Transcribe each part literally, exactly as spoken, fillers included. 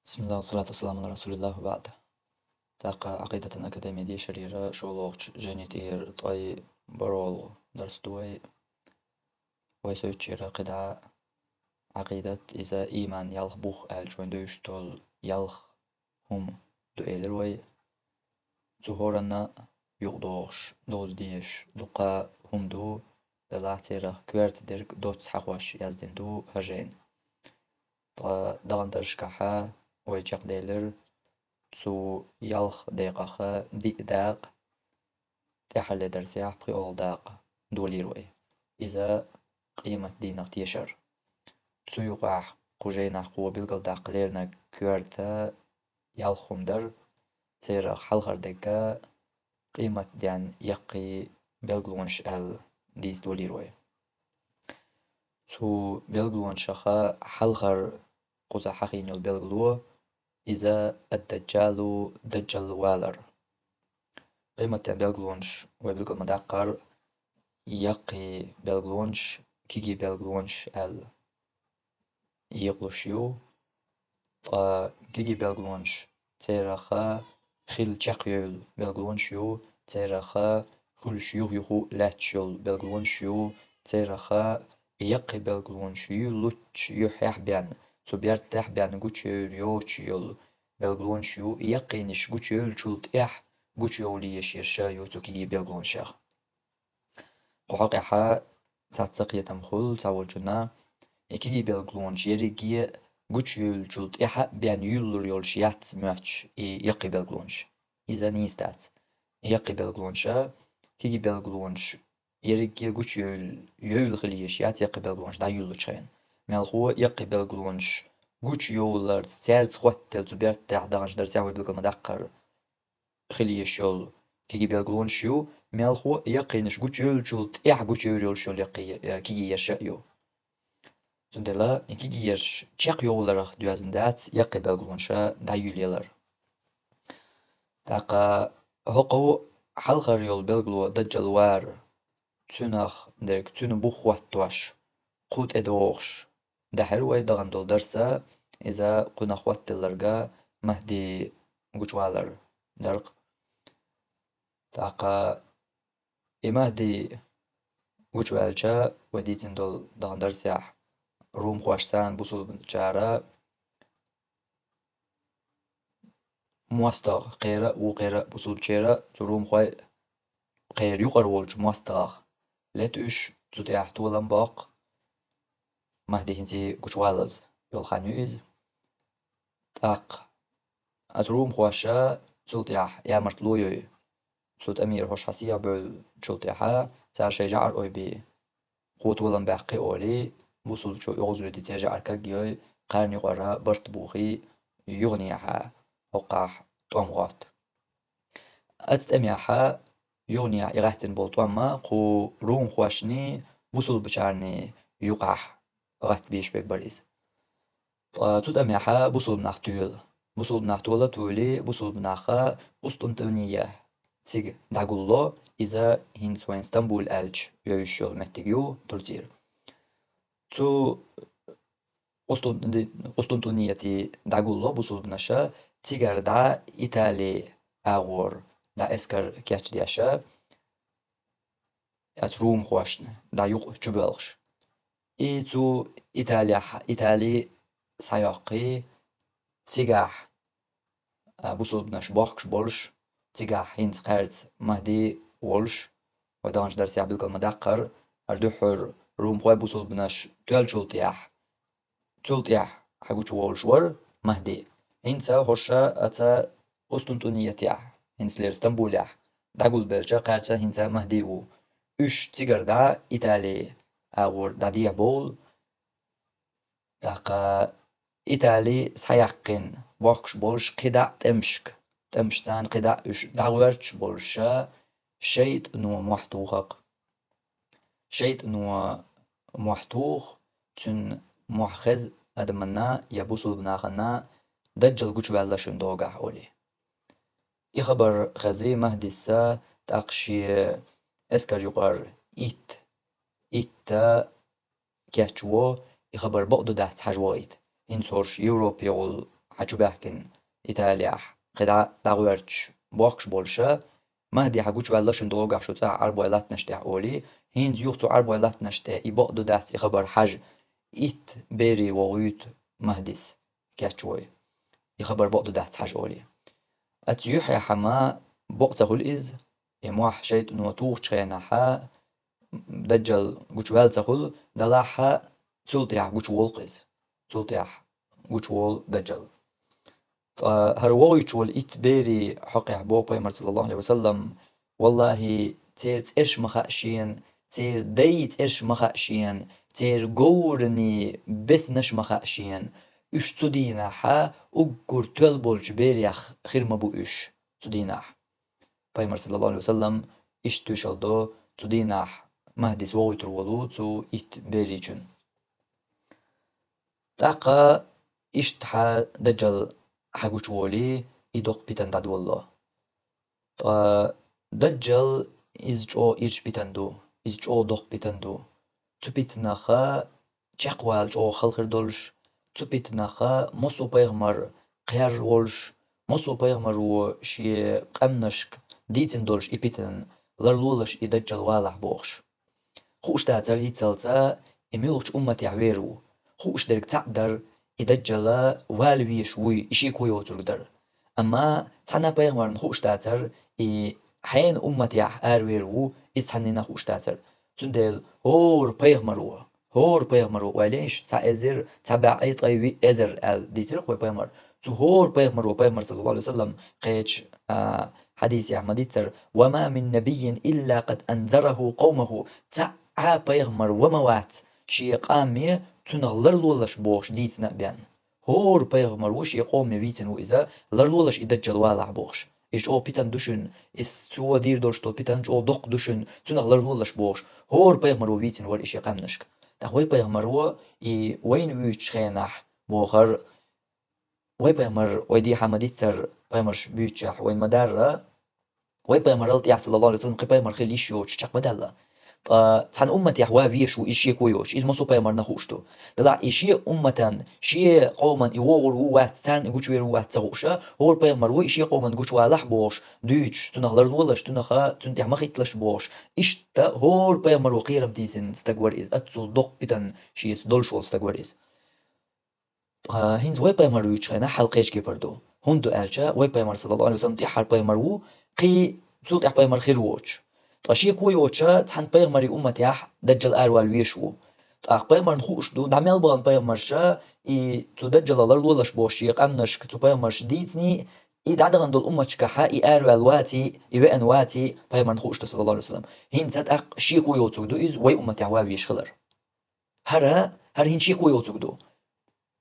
بسم الله والصلاة والسلام على رسول الله وبعد. ТӀаккха Ӏакъидатан академия дешарера шолгӀачу жайни тӀера ткъе бархӀалгӀа дарс ду вай. Вай совцучера кхидӀа Ӏакъидат, иза ийман ялх бух аьлча вайн дуьйцуш долу ялх хӀума ду элира вай. Цу хӀоранна юкъадохуш, довза дезаш дуккха хӀума ду, делахь церах коьрта дерг доцца хьахош яздина ду хӀара жайна. Ткъа даханчу дарсашкахьа вай чекхделира цу ялх декъаха диъ дакъа, тӀаьххьара дарсехь пхоьалгӀа дакъа долийра вай. Иза къематдийнах тешар. Цу юкъахь кху жайнахь кхо билгалдаккха леринарг коьрта ялх хӀума дара, церах хьалхара дерг къематден яккхий билгалонаш аьлла дийца долийра вай. Цу билгалонашах хьалхара кхузахь хьахийна йолу билгало, иза ад-Даджалу, Даджал валар. Къематден билгалонаш вай билгал ма даккхара, яккхий билгалонаш, кегий билгалонаш аьлла екъалуш ю. Ткъа кегий билгалонаш цераха хила чекхйевлла билгалонаш ю, цераха хуьлуш юх-юху лаьтташ йолу билгалонаш ю, цераха и яккхий билгалонаш юьйлучу юьххьехь бен, цу бертехь бен гучуевр йоцуш йолу билгалонаш ю, и яккхийнаш гучуевллачул тӀаьхьа гучуевлла езаш ерш ю цу кегий билгалонашех. Кху хьокъехьа цхьацца кхетам хуьлу цхьаволчунна, и кегий билгалонаш ерриге гучуевллачул тӀаьхьа бен юьйлалур йолуш яц моьттуш и яккхий билгалонаш. Иза нийса дац. И яккхий билгалонаша, кегий билгалонаш ерриге гучуевлла, евлла хила езаш яц яккхий билгалонаш дӀаюьйллучу хенахь. Мелхо яккхий билгалонаш гучуевлларца цаьрца хоттаделла цу бертехь даханчу дарсехь вай билгал ма даккхара хила езаш йолу кегий билгалонаш ю, мелхо яккхийнаш гучуевллачул тӀаьхьа гучуевр йолуш йолу яккхий, э, кегий ерш а ю. Цундела и кегий ерш чекхйовларах доьзна дац яккхий билгалонаша дӀаюьйлаялар. ТӀаккха хӀокху хьалхара йолу билгало Даджал вар, цуьнах дерг, цуьнан бух хӀоттош, кху тӀедогӀуш, дахьира вай дахана долу дарса, иза кхунах хӀоттаделларг Махьди гучувалар дара-кх. ТӀаккха и Махьди гучуваьлча, вай дийцина долу дахана дарсехь, румхошца бусулбачара мостагӀа кхера а, вукхера а бусулбачера, цу румхойн кхеран юкъара волчу мостагӀах лета уьш, цу тӀехь толам боккху, Махьди хӀинца гучувалаза йолу хан ю иза. ТӀаккха оцу румхоша цул тӀаьхьа ямартло йой, цу тӀамера хӀорш хьан сехьа бевллачул тӀаьхьа цара шайн жаӀар ойбий, кхо толам баьккхи олий, бусулбачо оьгӀазвоьдий, церан жаӀар кагйой, кхарна юкъара барт бухий, юханехьа хӀокхахь тӀом гӀотта. Оцу тӀамехьа юханехьа и гӀаттина болу тӀом а кху румхошний бусулбачарний юкъахь гӀатта бийш берг бара иза. Ткъа цу тӀамехьа бусулба нах тоьлу. Бусулба нах тола а тоьлий, бусулба наха Къустунтуния цига дӀагулло, иза хӀинца вайн Стамбул аьлча йовзуш йолу меттиг ю Турцера. Цу Къустунтуни-, Къустунтунияте дӀагулло бусулбанаша, цигара дӀа Итали агӀор дӀа эскар кечдеш, оцу румхошна дӀа юкъа чубоьлхуш. И цу Италехь, Итали схьайоккхий, цигахь, а, бусулбанаш бохкуш болуш, цигахь хӀинца кхаьрца Махьди волуш, вай даханчу дарсехь билгал ма даккхара, хӀара дуьххьара румхой бусулбанаш тоьллачул тӀаьхьа, цул тӀаьхьа хьагучуволуш вара Махьди. ХӀинца хӀорш оцу Къустунтуниятехь, хӀинцалера Стамбулехь, дӀагулбелча кхаьрца хӀинца Махьди ву. Уьш цигара дӀа Итали агӀор дӀадехьабовлу. ТӀаккха Итали схьаяьккхина бохкуш болуш кхидӀа а тӀемашка, тӀемашца кхидӀа а уьш дӀагӀоьртуш болуша, шайтӀано мохь туху-кх. ШайтӀано мохь туху, цуьнан мохь хеза адаманна я бусулба нахана, Даджал гучуваьлла шуна догахь олий. И хабар хезий Махьдис, тӀаккха шен эскар юкъара итт, итт кечво, и хабар бакъду дац хьажа вахийта. ХӀинца хӀорш Европехула хьа чу баьхкина Италияхь, кхидӀа дӀагӀоьрташ бохкаш болуша, Махьди хьа гучуваьлла шун догахь шу цӀахь Ӏарбой латтанаш тӀехь олий, хӀинца юха цу Ӏарбой латтанаш тӀе и бакъ ду дац и хабар хьажа, итт берий вогӀуьйту Махьдис кечвой. И хабар бакъ ду дац хьажа олий. Аца юьхьехьа ма бакъ ца хуьлу иза, и мохь шайтӀано тухучу хенахьа Даджал гучуваьлла ца хуьлу, далахьа цул тӀехь гучуволу иза. Цул тӀехь гучуволу Даджал. Ткъа хӀара вогӀуьйтуш волу итт берий хьокъехь боху пайхамар, саллаллаху Ӏалайхи ва саллам, валлахӀи, церан цӀераш ма хаьа шена, церан дайн цӀераш ма хаьа шена, церан говрийн беснаш ма хаьа шена. Уьш цу дийнахьа уггар тоьлла болчу берех хир ма бу уьш цу дийнахь. Пайхамар, саллаллаху Ӏалайхи ва саллам, иштта тоьшалла до цу дийнахь Махьдис вогӀуьйтур волу цу итт берийчун. ТӀаккха иштта хьа Даджал хьа гучуволий, и доккха питана дӀадолало. Ткъа Даджал иза чӀогӀа ирча питана ду, иза чӀогӀа доккха питана ду. Цу питанаха чекхвала чӀогӀа хала хир долуш, цу питанаха массо а пайхамар кхер волуш, массо а пайхамаро шен къаьмнашка дийцина долуш и питана ларлолаш и Даджал валахь бохуш. Хууш дацара хӀинццалца и муьлхачу умматехь вер ву. Хууш дерг цхьаъ дара, и Даджала вала везаш вуй, и шеко йоцург дара. Амма цхьана пайхамарна хууш дацара, и хьенан умматехь аравер ву, иза цхьаннена хууш дацара. Цундела хӀора пайхамаро, хӀора пайхамаро, ойла йиш, цхьа эзар, цхьа бӀе ткъе виъ эзар аьлла дийцира вай пайхамар. Цу хӀора пайхамаро, пайхамар, саллаллаху Ӏалайхи ва саллам, кхечу, а, хьадисехь ма-дийццара: «Ва ма мин набиййин илла къад анзараху къавмаху». Цхьа а пайхамар ва ма вац, шен къоме цунах ларлолаш бохуш дийцина а бен. ХӀора пайхамар ву шен къоме вийцина ву иза, ларлолаш и Даджал валахь бохуш. Иза чӀогӀа питана ду шуна, иза цо дийр долуш долу питана чӀогӀа доккха ду шуна, цунах ларлолаш бохуш. ХӀора пайхамаро вийцина вара и шен къаьмнашка. ТӀаккха вай пайхамаро и вайна вуьйцучу хенахь бохура, вай пайхамар, вай дехьа ма-дийццара, пайхамарш буьйцучехь вайна ма-дарра, вай пайхамарал тӀехь, саллаллаху Ӏалайхи ва саллам, кхин пайхамар хила йиш йоцуш чекх ма даьлла. Ткъа цхьана умматехь ва везаш ву, иза шеко йоцуш, иза массо а пайхамарна хууш ду. Делахь и шен умматан, шен къоман и вогӀур ву вац, царна и гучувер ву вац ца хууша, хӀора пайхамар ву и шен къоман гучувалахь бохуш, дуьйцуш, цунах ларлолаш, цунаха, цунна тӀехь ма хӀитталаш бохуш. Иштта хӀора пайхамаро кхерам тийсина стаг вара иза, оццул доккха питана шеца долуш волу стаг вара иза. Ткъа хӀинца вай пайхамар вуьйцучу хенахь хьал кхечу кепара ду. ХӀунда ду аьлча, вай пайхамар, саллаллаху Ӏалайхи ва саллам, тӀаьххьара пайхамар ву, кхин цул тӀаьхьа пайхамар хир воцуш. Ткъа шеко йоцуша цхьана пайхамарийн умматехь Даджал аравала везаш ву. ТӀаккха пайхамарна хууш ду, дӀа мел бахана пайхамарша, и цу Даджалах ларлолаш бохуш шен къаьмнашка цу пайхамарша дийциний, и дӀадахана долу умматашкахьа и араваьлла ваций, и веана ваций, пайхамарна хууш ду, саллаллаху Ӏалайхи ва саллам. ХӀинца тӀаккха шеко йоцург ду иза вай умматехь ва везаш хилар. ХӀара, хӀара хӀинца шеко йоцург ду.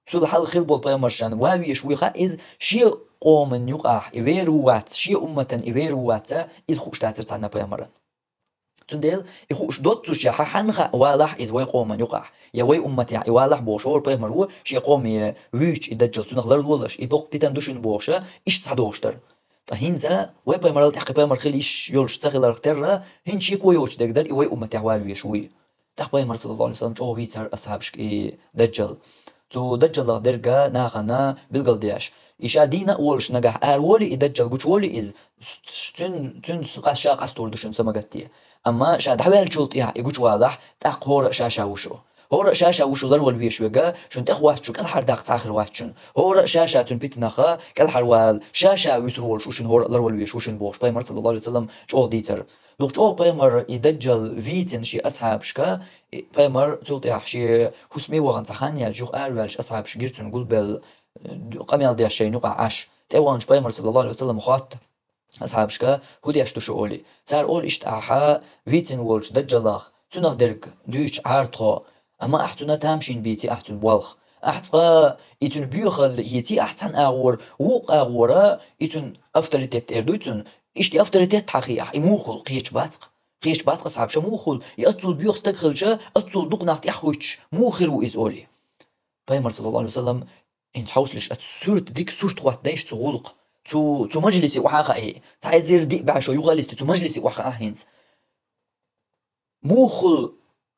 Цул хьалха хилла болу пайхамаршна ва везаш вуй хаьа иза, шен къоман юкъахь и вер ву вац, шен умматан и вер ву вац, иза хууш дацара цхьанна пайхамаран. Цундела и хууш доццушехь, хьанна хаьа валахь иза вай къоман юкъахь, я вай умматехь и валахь бохуш хӀора пайхамар ву, шен къоме вуьйцуш и Даджал, цунах ларлолаш, и доккха питана ду шуна бохуша, иштта схьадохуш дара. Ткъа хӀинца вай пайхамарал тӀехь кхин пайхамар хила йиш йолуш ца хиларх терра, хӀинца шеко йоцуш дерг дара, и вай умматехь ва везаш вуй. ТӀаккха пайхамар, саллаллаху Ӏалайхи ва саллам, чӀогӀа вийцара асхьабашка и Даджал. Цу Даджалах дерга нахана билгалдеш. И ша дийна а волуш нагахь араволий, и Даджал гучуволий иза, цуьн-, цуьнца къас-, ша къастор ду шуна са ма гатде. Амма ша дӀаваьллачул тӀехь и гучувалахь, тӀаккха хӀора а ша-ша ву шу. ХӀора а ша-ша ву шу ларвала везаш верг, шуна тӀехвоьттуш ву кӀелхьардаккха цхьа хир вац шуна. ХӀора а ша-ша цуьнан питанах кӀелхьарвала, ша-ша вуьсур волуш ву шуна, хӀора а ларвала везаш ву шуна бохуш, пайхамар, саллаллаху Ӏалайхи ва саллам, чӀогӀа дийцара. Дукха чӀогӀа пайхамар и Даджал вийцина шен асхьабашка, и пайхамар цул тӀаьхьа шен хӀусаме вахана цхьа хан яьлча, юха араваьлча асхьабаш гира цунна гулбелла, э, къамел деш шайна юкъахь Ӏаш. ТӀеваханчу пайхамар, саллаллаху Ӏалайхи ва саллам, хотту асхьабашка: «ХӀун деш ду шу?» олий. Цара олу: «Иштта ахьа вийцина волчу Даджалах, цунах дерг дуьйцуш Ӏара тхо. Амма ахьа цунна тамашийна бийци ахьа цуьнан болх. Ахьа цкъа и цуьнан боьхалла хьийци ахьа цхьана агӀора, вукху агӀора и цуьнан авторитет эр дуй цунна. Иштта и авторитет хьан хи ахьа, и муха хуьлу, кхечу бацкъа. Кхечу бацкъа асхьабаша муха хуьлу, и оццул боьха стаг хилча, оццул дукха нах тӀаьхьахуьттуш, муха хир ву иза?» олий. Пайхамар, саллаллаху Ӏалайхи ва саллам, хӀинца хьовсалаш, аса сурт, дика сурт хӀоттадайша цу гӀуллакх, цу, цу мажлисе охьа а хаий, цхьа эзар диъ бӀе шо юха а листи, цу мажлисе охьахаа хӀинца. Муха хуьлу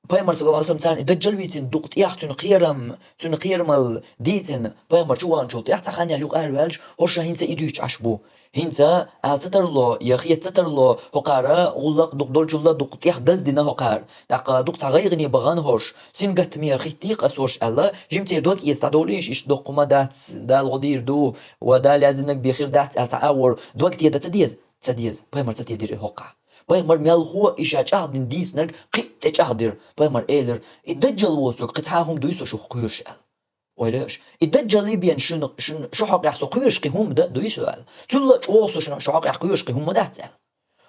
пайхамар, саллаллаху алейхи ва саллам, царна и даджал вийцина дукха тӀех, цуьнан кхерам, цуьнан кхерамал дийцина пайхамар чу ваханчул тӀаьхьа цхьа хан яьлла юкъара а ваьлча, хӀорш хӀинца а и дуьйцуш Ӏаш бу. ХӀинца ала ца тарло, я хета ца тарло, хӀокхара гӀуллакх дукха долчул а дукха тӀех даздина хӀокхара. ТӀаккха дукха цхьа гӀайгӀане бахана хӀорш, сингаттаме хиттий-кх ас хӀорш аьлла, жимма церан дог эца дӀадовлийша, иштта доккха хӀума дац, Дала гӀо дийр ду, ва Дала яздинарг бен хир дац аьлла цхьа агӀор дог теда ца деза? Ца деза. Пайхамар ца тедира и хӀокхахь. Пайхамар мелхо а и ша чӀагӀдина дийцинарг кхин а тӀе чӀагӀдира. Пайхамар элира: «И даджал воцург кхин цхьа хӀума дуй со шух кхоьруш?» аьлла. Ойла еш. «И даджал бен шуна, шуна, шу хьокъехь со кхоьруш кхин хӀума д-, дуй со?» аьлла. «Цул а чӀогӀа со шуна, шу хьокъехь кхоьруш кхин хӀума ма дац», аьлла.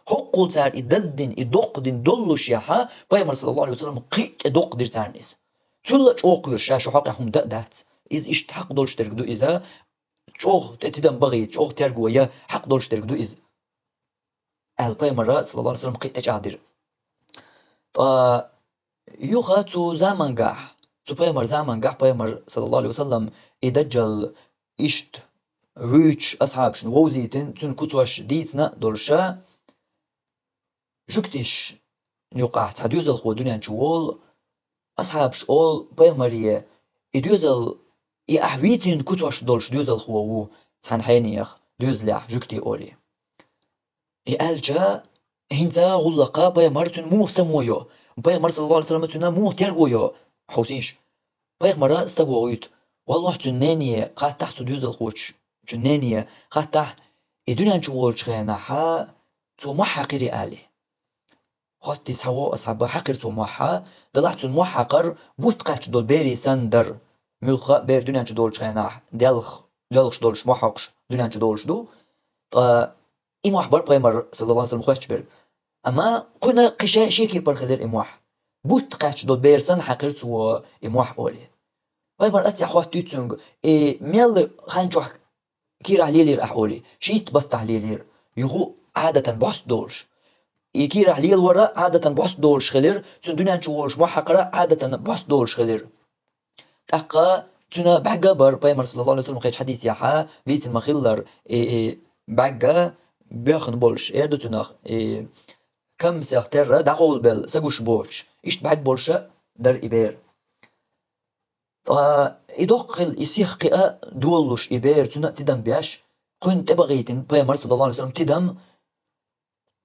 ХӀоккхул цара и даздина, и доккхадина доллушехьа, пайхамар, саллаллаху алейхи ва саллам, кхин а тӀе доккхадира царна иза. «Цул а чӀогӀа кхоьруш ша шу хьокъехь хӀума д-, дац. Иза иштта хьакъ долуш дерг ду иза, чӀогӀа тӀе тидам бахийта, чӀогӀа терго я хьакъ долуш дерг ду иза», аьлла, пайхамара, саллаллаху алейхи ва саллам, кхин а тӀе чӀагӀдира. Ткъа юха цу замангахь, цу пайхамар замангахь, пайхамар, саллаллаху алейхи ва саллам, и даджал иштта вуьйцуш асхьабашна вовзийтина, цуьнан куцош дийцина а долуша, жуьгташна юкъахь цхьа доьзалхо дуьнен чу волу, асхьабаш олу пайхамаре: «И доьзал, и ахь вийцина куцош долуш доьзалхо ву цхьана хьенех, доьзалехь», жуьгтий олий. И аьлча, хӀинца гӀуллакха пайхамар цуьнан муха само йо? Пайхамар, саллаллаху алейхи ва саллам, цуьнан муха терго йо? Хьовсийша. Пайхамара стаг вохуьйту. Валлахь, цуьнан нене хаттахь, цу доьзалхочун нене хаттахь, и дуьнен чу волчу хенахьа цо мохь хьаькхирий алий. Хоттий цхьа вон асхьаб, хьаькхира цо мохь, делахь цуьнан мохь хьакхар бутт кхаьчна долу берийн санна дара. Муьлхха а бер дуьнен чу долчу хенахь делх-, делхаш долуш мохь хьокхуш дуьнен чу долуш ду. Ткъа и мохь бара пайхамар, саллаллаху алейхи ва саллам, хоьттуш берг. Амма кхуьнан кхин шен, шен кепара хилира и мохь. Бутт кхаьчна долу бер санна хьаькхира цо и мохь олий. Пайхамар аццехь хоттуьйту цуьнга: «И мел хан чохь кийрахь лелийра ахь?» олий. «Шийтта баттахь лелийра». Юха а Ӏадатан бӀост долуш. И кийрахь лелавар а Ӏадатан бӀост долуш хилира, цуьнан дуьнен чу волуш мохь хьакхар а Ӏадатан бӀост долуш хилира. ТӀаккха цуьнан бӀаьрг а бара, пайхамар, саллаллаху алейхи ва саллам, кхечу хьадисехьа вийцина ма-хиллара, и, и бӀаьрг а боьхна болуш, эр ду цунах, и камсех терра дӀакъовлабелла, са гуш боцуш, иштта бӀаьрг болуш а дара и бер. Ткъа и доккха хилла, и сиха кхиа долуш и бер, цуьнан а тидам беш, кхуьнан тӀебахийтина пайхамар, саллаллаху алейхи ва саллам, тидам.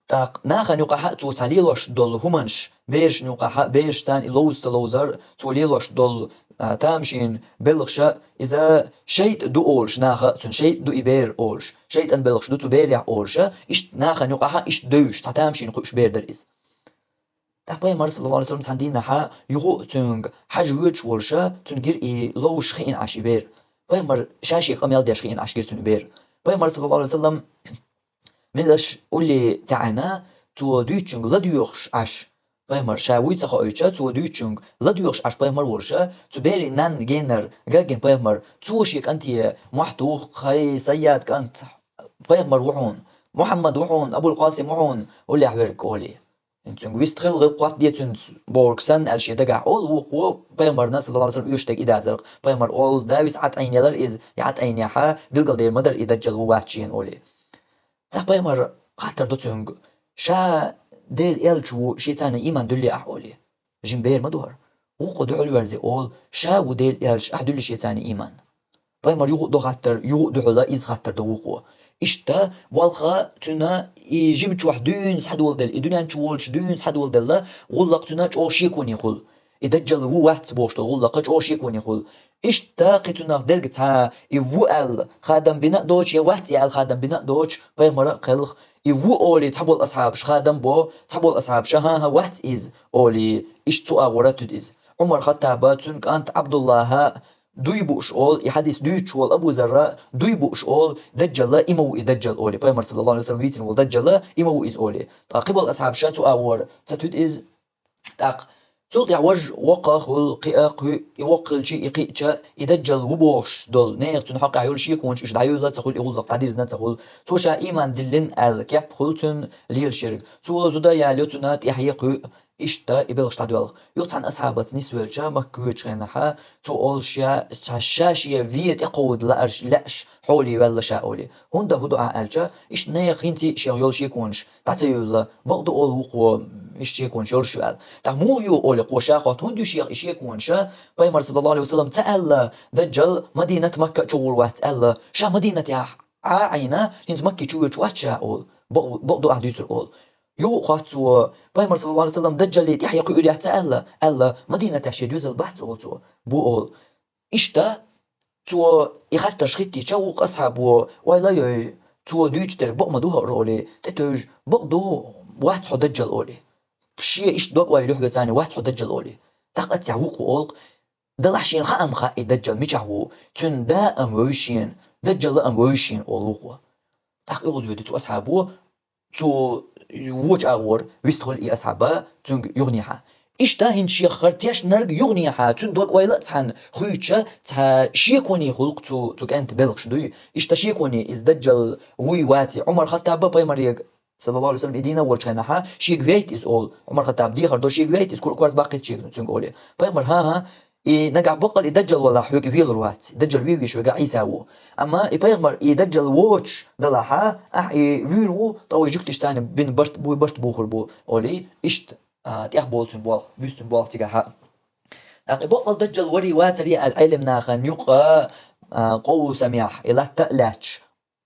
ТӀаккха нахана юкъахь а цо цхьа лелош долу хӀуманаш, берашна юкъахь а, бераш царна и ловза ца ловзар, цо лелош долу, а, тамашийна белхаш а, иза шайтӀа ду олуш наха, цуьнан шайтӀа ду и бер олуш, шайтӀан белхаш ду цу берехь олуш а, иштта нахана юкъахь а иштта девзаш, цхьа тамашийна кхуьуш бер дара иза. ТӀаккха пайхамар, саллаллаху алейхи ва саллам, цхьана дийнахьа юха а цуьнга хьажа воьдуш волуш а, цуьнан гира и ловзаш хиъна Ӏаш и бер. Пайхамар ша шен къамел деш хиъна Ӏаш гира цуьнан и бер. Пайхамар, саллаллаху алейхи ва саллам, меллаша улле таьӀна, цо дуьйцучуьнга ладоьгӀуш Ӏаш, пайхамар ша вуй ца хоуьйтуш а, цо дуьйцучуьнга ладоьгӀуш Ӏаш пайхамар волуш а, цу берийн нанна генара гергина пайхамар, цо шен кӀанте мохь туху: «Хай, Сайяд кӀант, пайхамар ву хьуна, Мухьаммад ву хьуна, Абул-Къасим ву хьуна, уллехь верг», олий. Цуьнга вистхила, гӀиллакх хӀоттаде цуьнца бохург санна, аьлла шен дагахь олу вукхо, пайхамарна, саллаллаху алейхи ва саллам, оьшург и дазарх. Пайхамар олу: «Да, виса Ӏа тӀаийна ялар иза, я Ӏа тӀаийна яхьа, билгалдер ма дара и даджал ву вац шена», олий. ТӀаккха пайхамар хаттар до цуьнга: «Ша Делан элча ву, шеца цхьана ийман дуьллий ахь?» олий. Жима бер ма ду хӀара. Вукхо дуьхьал верзе олу: «Ша ву Делан элча, ахь дуьллий шеца цхьана ийман?» Пайхамар юха а до хаттар, юха а дуьхьал иза хаттар до вукхо. Иштта, болх цуьнан и жима чохь дуьйна схьадоладелла, и дуьнен чу волчу дуьйна схьадоладелла, гӀуллакх цуьнан чӀогӀа шеконе хуьлу. И даджал ву вац бохуш долу гӀуллакх чӀогӀа шеконе хуьлу. Иштта кхин цунах дерг цхьа, и ву аьлла хадам бина а доцуш, я вац и аьлла хадам бина а доцуш, пайхамар а кхелха, и ву олий цхьаболу асхьабаш хадам бо, цхьаболу асхьабаша: «ХӀан-хӀа, вац иза», олий, иштта цу агӀора туьду иза. Ӏумар Хаттаба, цуьнан кӀант Ӏабдуллаха дуй бууш олу, и хьадис дуьйцуш волу Абу Зарра дуй бууш олу, даджала и ма ву и даджал олий. Пайхамар, саллаллаху алейхи ва саллам, вийцина волу даджала и ма ву иза олий. ТӀаккха кхиболу асхьабаша цу агӀора ца туьду иза. ТӀаккха цул тӀаьхьа важа воккха а хуьлу, кхиа а кхуьу, и воккха хилча, и кхиъча, и даджал ву бохуш долу, нехан цуьнан хьокъехь йолу шеконаш уьш дӀаюьлла а ца хуьлу, и гӀуллакх дӀадирзина а ца хуьлу. Цо ша ийман диллина аьлла кеп хуьлу цуьнан лелаш ерг. Цо зуда ялайо цуьнан тӀаьхье а кхуьу, Иштта и белхаш дӀадоьлху. Юха цхьана асхьабаца нисвелча, Макка воьдучу хенахьа, цо олу ша, ша, ша шен вен тӀекховда лаарш, лаьаш, хьоле ваьлла ша олий. ХӀунда хӀу ду ахь аьлча, иштта нехан хӀинца а шех йолу шеконаш дӀа ца йевлла, бакъ ду олу вукхо, иштта шеконаш йолуш ю аьлла. ТӀаккха муха ю олий кхо ша хотту, хӀунда ю шех и шеконаш, пайхамар, саллаллаху алейхи ва саллям, ца аьлла, Даджал Мадинат, Макка а чугӀур вац аьлла, ша Мадинатехь Ӏа а Ӏийна, хӀинца Макке чу воьдуш вац ша олу. Бакъ, бакъ ду ахь дуьйцург олу. Юха а хотту цо, пайхамар, саллаллаху алейхи ва саллям, Даджале тӀаьхье кхуьур яц ца аьлла, аьлла, Мадинатехь шен доьзал бац олу цо, бу олу. Иштта цо и хаттарш хӀиттийча, вукху асхьабо ойла а йой, цо дуьйцу дерг бакъ ма ду хӀара олий, тӀетевжа, бакъ ду, вац хьо Даджал олий. Шен иштта дог ойла ю хьоьца, вац хьо Даджал олий. ТӀаккха цхьа вукхо олу, далахь шена хаам хаьа и Даджал мичахь ву, цуьнан да а вевза шена, Даджал а вевза шена олу вукхо. ТӀаккха оьгӀаз воьду цу асхьабо, цу вочу агӀор вистхуьлу и асхьаба, цуьнга юханехьа. Иштта хӀинца шех хӀара тешнарг юханехьа, цуьнан дог ойла а цхьаьна хуьйцуча, цхьа шеконе хуьлу-кх цу, цу кӀентан белхаш дуй. Иштта шеконе иза Даджал вуй ваций. Ӏумар-Хаттаба пайхамарега, саллаллаху алейхи ва саллям, и дийна а волчу хенахьа, шега вейта иза олу. Ӏумар-Хаттаба дехар до, шега вейта иза, кур-, корта баккхийта шега цуьнга олий. Пайхамар, хӀан-хӀа, и нагахь баккъал и Даджал валахь, хьоьга велур вац. Даджал вевзаш верг Ӏийса ву. Амма и пайхамар, и Даджал воцуш далахьа, ахь и вуьйр ву, ткъа вай жуьгташца бина барт, буй барт бухур бу, олий, иштта, а, тӀехболу цуьнан болх, буьсу цуьнан болх цигахьа. ТӀаккха и баккъал Даджал варий вацарий аьлла Ӏелам нахана юкъа, а, къовсамехь, и латта а лаьтташ,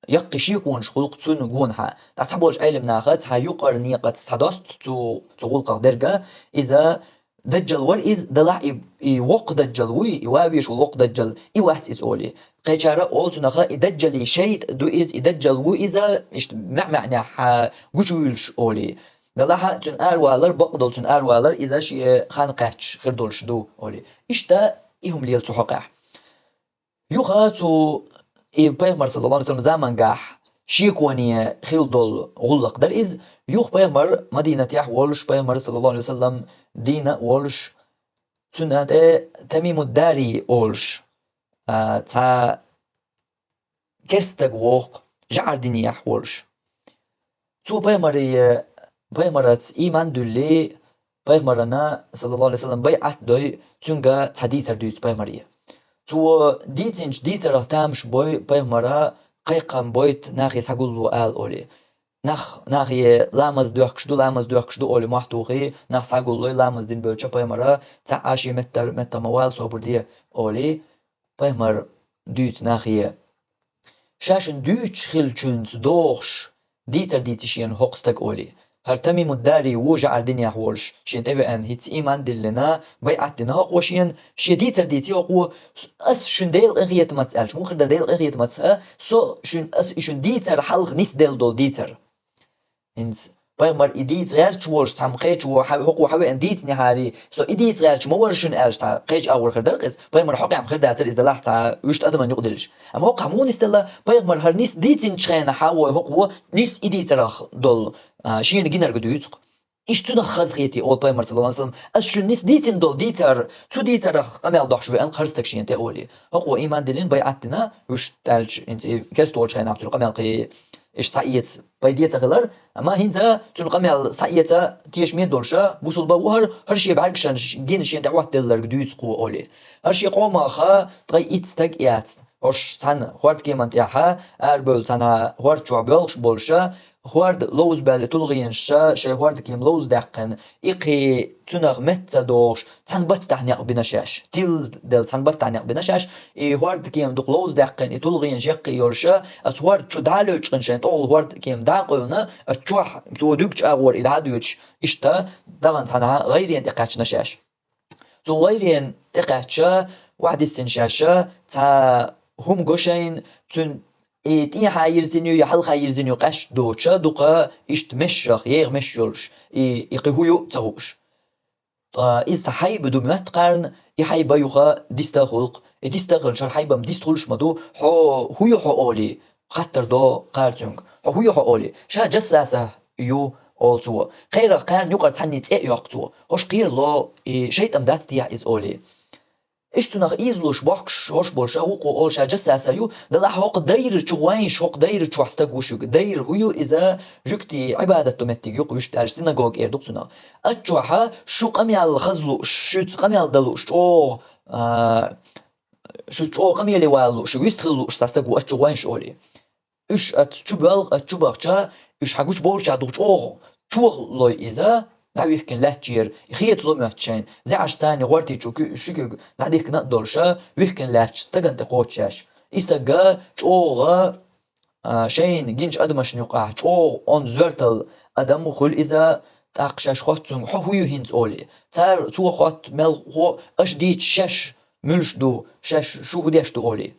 яккхий шеконаш хуьлу-кх цунна гонахьа. ТӀаккха цхьаболчу Ӏелам наха цхьа юкъара некъаца схьадосту цу, цу гӀуллакхах дерг, иза Даджал вара иза, далахь и, и воккха Даджал вуй, и ван везаш волу воккха Даджал, и вац иза олий. Кхечара олу цунах, и Даджале шайтӀа ду иза, и Даджал ву иза, иштта маьӀ-маьӀнехь гучувуьйлуш олий. Далахьа цуьнан аравалар, бакъдолу цуьнан аравалар, иза шен хан кхаьчча хир долуш ду олий. Иштта и хӀума лела цу хьокъехь. Юха цу и пайхамар, саллаллаху алейхи ва саллям, замангахь шеконе хилла долу гӀуллакх дара иза. Юха пайхамар Мадинатехь волуш, пайхамар, саллаллаху алейхи ва саллям, дийна а волуш, цуьнан тӀе Тамимуд-Дарий олуш, а, цхьа керста стаг воху-кх, жӀар динехь волуш. Цо пайхамаре, пайхамараца ийман дуьллий, пайхамарана, саллаллаху алейхи ва саллям, байӀат дой, цуьнга цхьа дийцар дуьйцу пайхамаре. Цо дийцинчу дийцарах тамаш бой пайхамара, кхайкхам бойта нахе схьагулло ала олий. Нах, нахе ламаз доьхкуш ду, ламаз доьхкуш ду олий мохь тухий, нах схьагуллой, ламаз дина бевлча пайхамара, цхьа а шен меттара, меттах ма вала, собар де олий. Пайхамар дуьйцу нахе. Ша шуна дуьйцуш хиллачуьнца догӀуш, дийцар дийци шена хӀокху стага олий. ХӀара Тамимуд-Дарий ву жӀар динехь волуш, шена тӀевеана, хӀинца ийман диллина, байӀат дина хӀокхо шена, шен дийцар дийци хӀокхо, ас шуна Делан къинхетамаца аьлча, муха хир дара Делан къинхетамаца, со шуна, ас и шуна дийцар хьалха нисделла долу дийцар. ХӀинца пайхамар и дийца гӀерташ волуш, цхьамма кхечо хьа-, хӀокхо хьавеана дийцинехьарий, со и дийца гӀерташ ма вара шуна аьлча, цхьа кхечу агӀор хир дара-кх иза. Пайхамар хьокъехь ма хир дацара иза, далахь цхьа вуьшта адаман юкъа диллаш. Амма хӀокхахь муха нисделла, пайхамар хӀара нис дийцинчу хенахьа вой хӀокхо нис и дийцарах долу, а, шена гинарг дуьйцу-кх. Иштта цунах хазахетий олу пайхамар, саллаллаху алейхи ва саллям, ас шуна нис дийцина долу дийцар, цу дийцарах къамел дохьуш веана хӀара стаг шена тӀе олий. ХӀокхо ийман диллина, байӀат дина, вуьшта аьлча, хӀинца и керста волчу хенахь цуьнан къамел кхин иштта схьаэца пайде ца хилар, амма хӀинца цуьнан къамел схьаэца тешаме долуша, бусулба ву хӀара, хӀара шен бӀаьргашна гина шена тӀе Ӏоттаделларг дуьйцу кхо олий. ХӀара шен къомах ткъе итт стаг яц. ХӀорш цхьана хӀордкеман тӀехьа арабевлла, цхьана хӀорда чохь боьлхуш болуша, хӀорда ловзабаьлла тулгӀенаш шайн хӀордкема ловзадаьккхина, и кхин цунах метта ца догӀуш, цхьана баттахь некъ бина шаьш. Тилла делла цхьана баттахь некъ бина шаьш, и хӀордкема дукха ловзадаьккхина, и тулгӀенаш яккхий йолуша, аса хӀорда чу дӀа а лоьчкъина шайн тӀехула хӀордкема дӀа а къевлина, аса чохь, цо дуьгучу агӀор и дӀа а доьдуш, иштта дахана цхьана гӀайрена тӀекхаьчна шаьш. Цу гӀайрена тӀекхаьчча, охьадиссина шаьш, цхьа хӀума го шайна, цуьнан и тӀехьа йирзина ю, я хьалха йирзина ю къаьсташ доцуша, дукха иштта мешах, еха меш йолуш, и, и кхин хӀун ю а ца хууш. Ткъа иза цхьа хьайба ду моьтту кхарна, и хьайба юха диста а хуьлу-кх. И диста а хилча, хӀара хьайба-м диста хуьлуш ма ду, хьо хӀун ю хьо олий, хаттар до кхара цуьнга. Хьо хӀун ю хьо олий, ша Джассаса ю, олу цо. Кхерах кхарна юкъара цхьанний цӀе а йоккху цо. ХӀорш кхерало, и шайтӀа-м дац техьа иза олий. Иштта цунах ийзалуш бохкуш, хӀорш болуш, вукхо олуш, ша Джассаса ю, делахь хӀокху дайрачу гӀойнаш, хӀокху дайрачохь стаг ву шуьга. Дайра хӀу ю иза? Жуьгтий Ӏибадат до меттиг ю-кх, вуьшта аьлча, синагога эр ду-кх цунах. Аччохьа шу къамел хаза лууш, шуьца къамел дан лууш, чӀогӀа, а, шу чӀогӀа къамеле вала лууш, шу вистхила лууш цхьа стаг ву аччу гӀойнаш олий. Уьш аца чу боьлху, аца чу бахча, уьш хьан гучу болчохь дукха чӀогӀа тохалой иза, дӀавихкина лаьттачера, хеца ло моьтту шайна, заьӀаш царна гӀортий чу куьйга, ши куьйга дӀадихкина а долуша, вихкина лаьттачу стагана тӀе кхочушъеш. И стага чӀогӀа, а, шайна гинчу адамашна юкъахь чӀогӀа онда зоьртал адам хуьлу иза, тӀаккха шаьш хотту цуьнга, хьо хӀун ю хӀинца олий. Цара цо хотту мел хо, аша дийца шаьш муьлш ду, шаьш шу хӀун деш ду олий.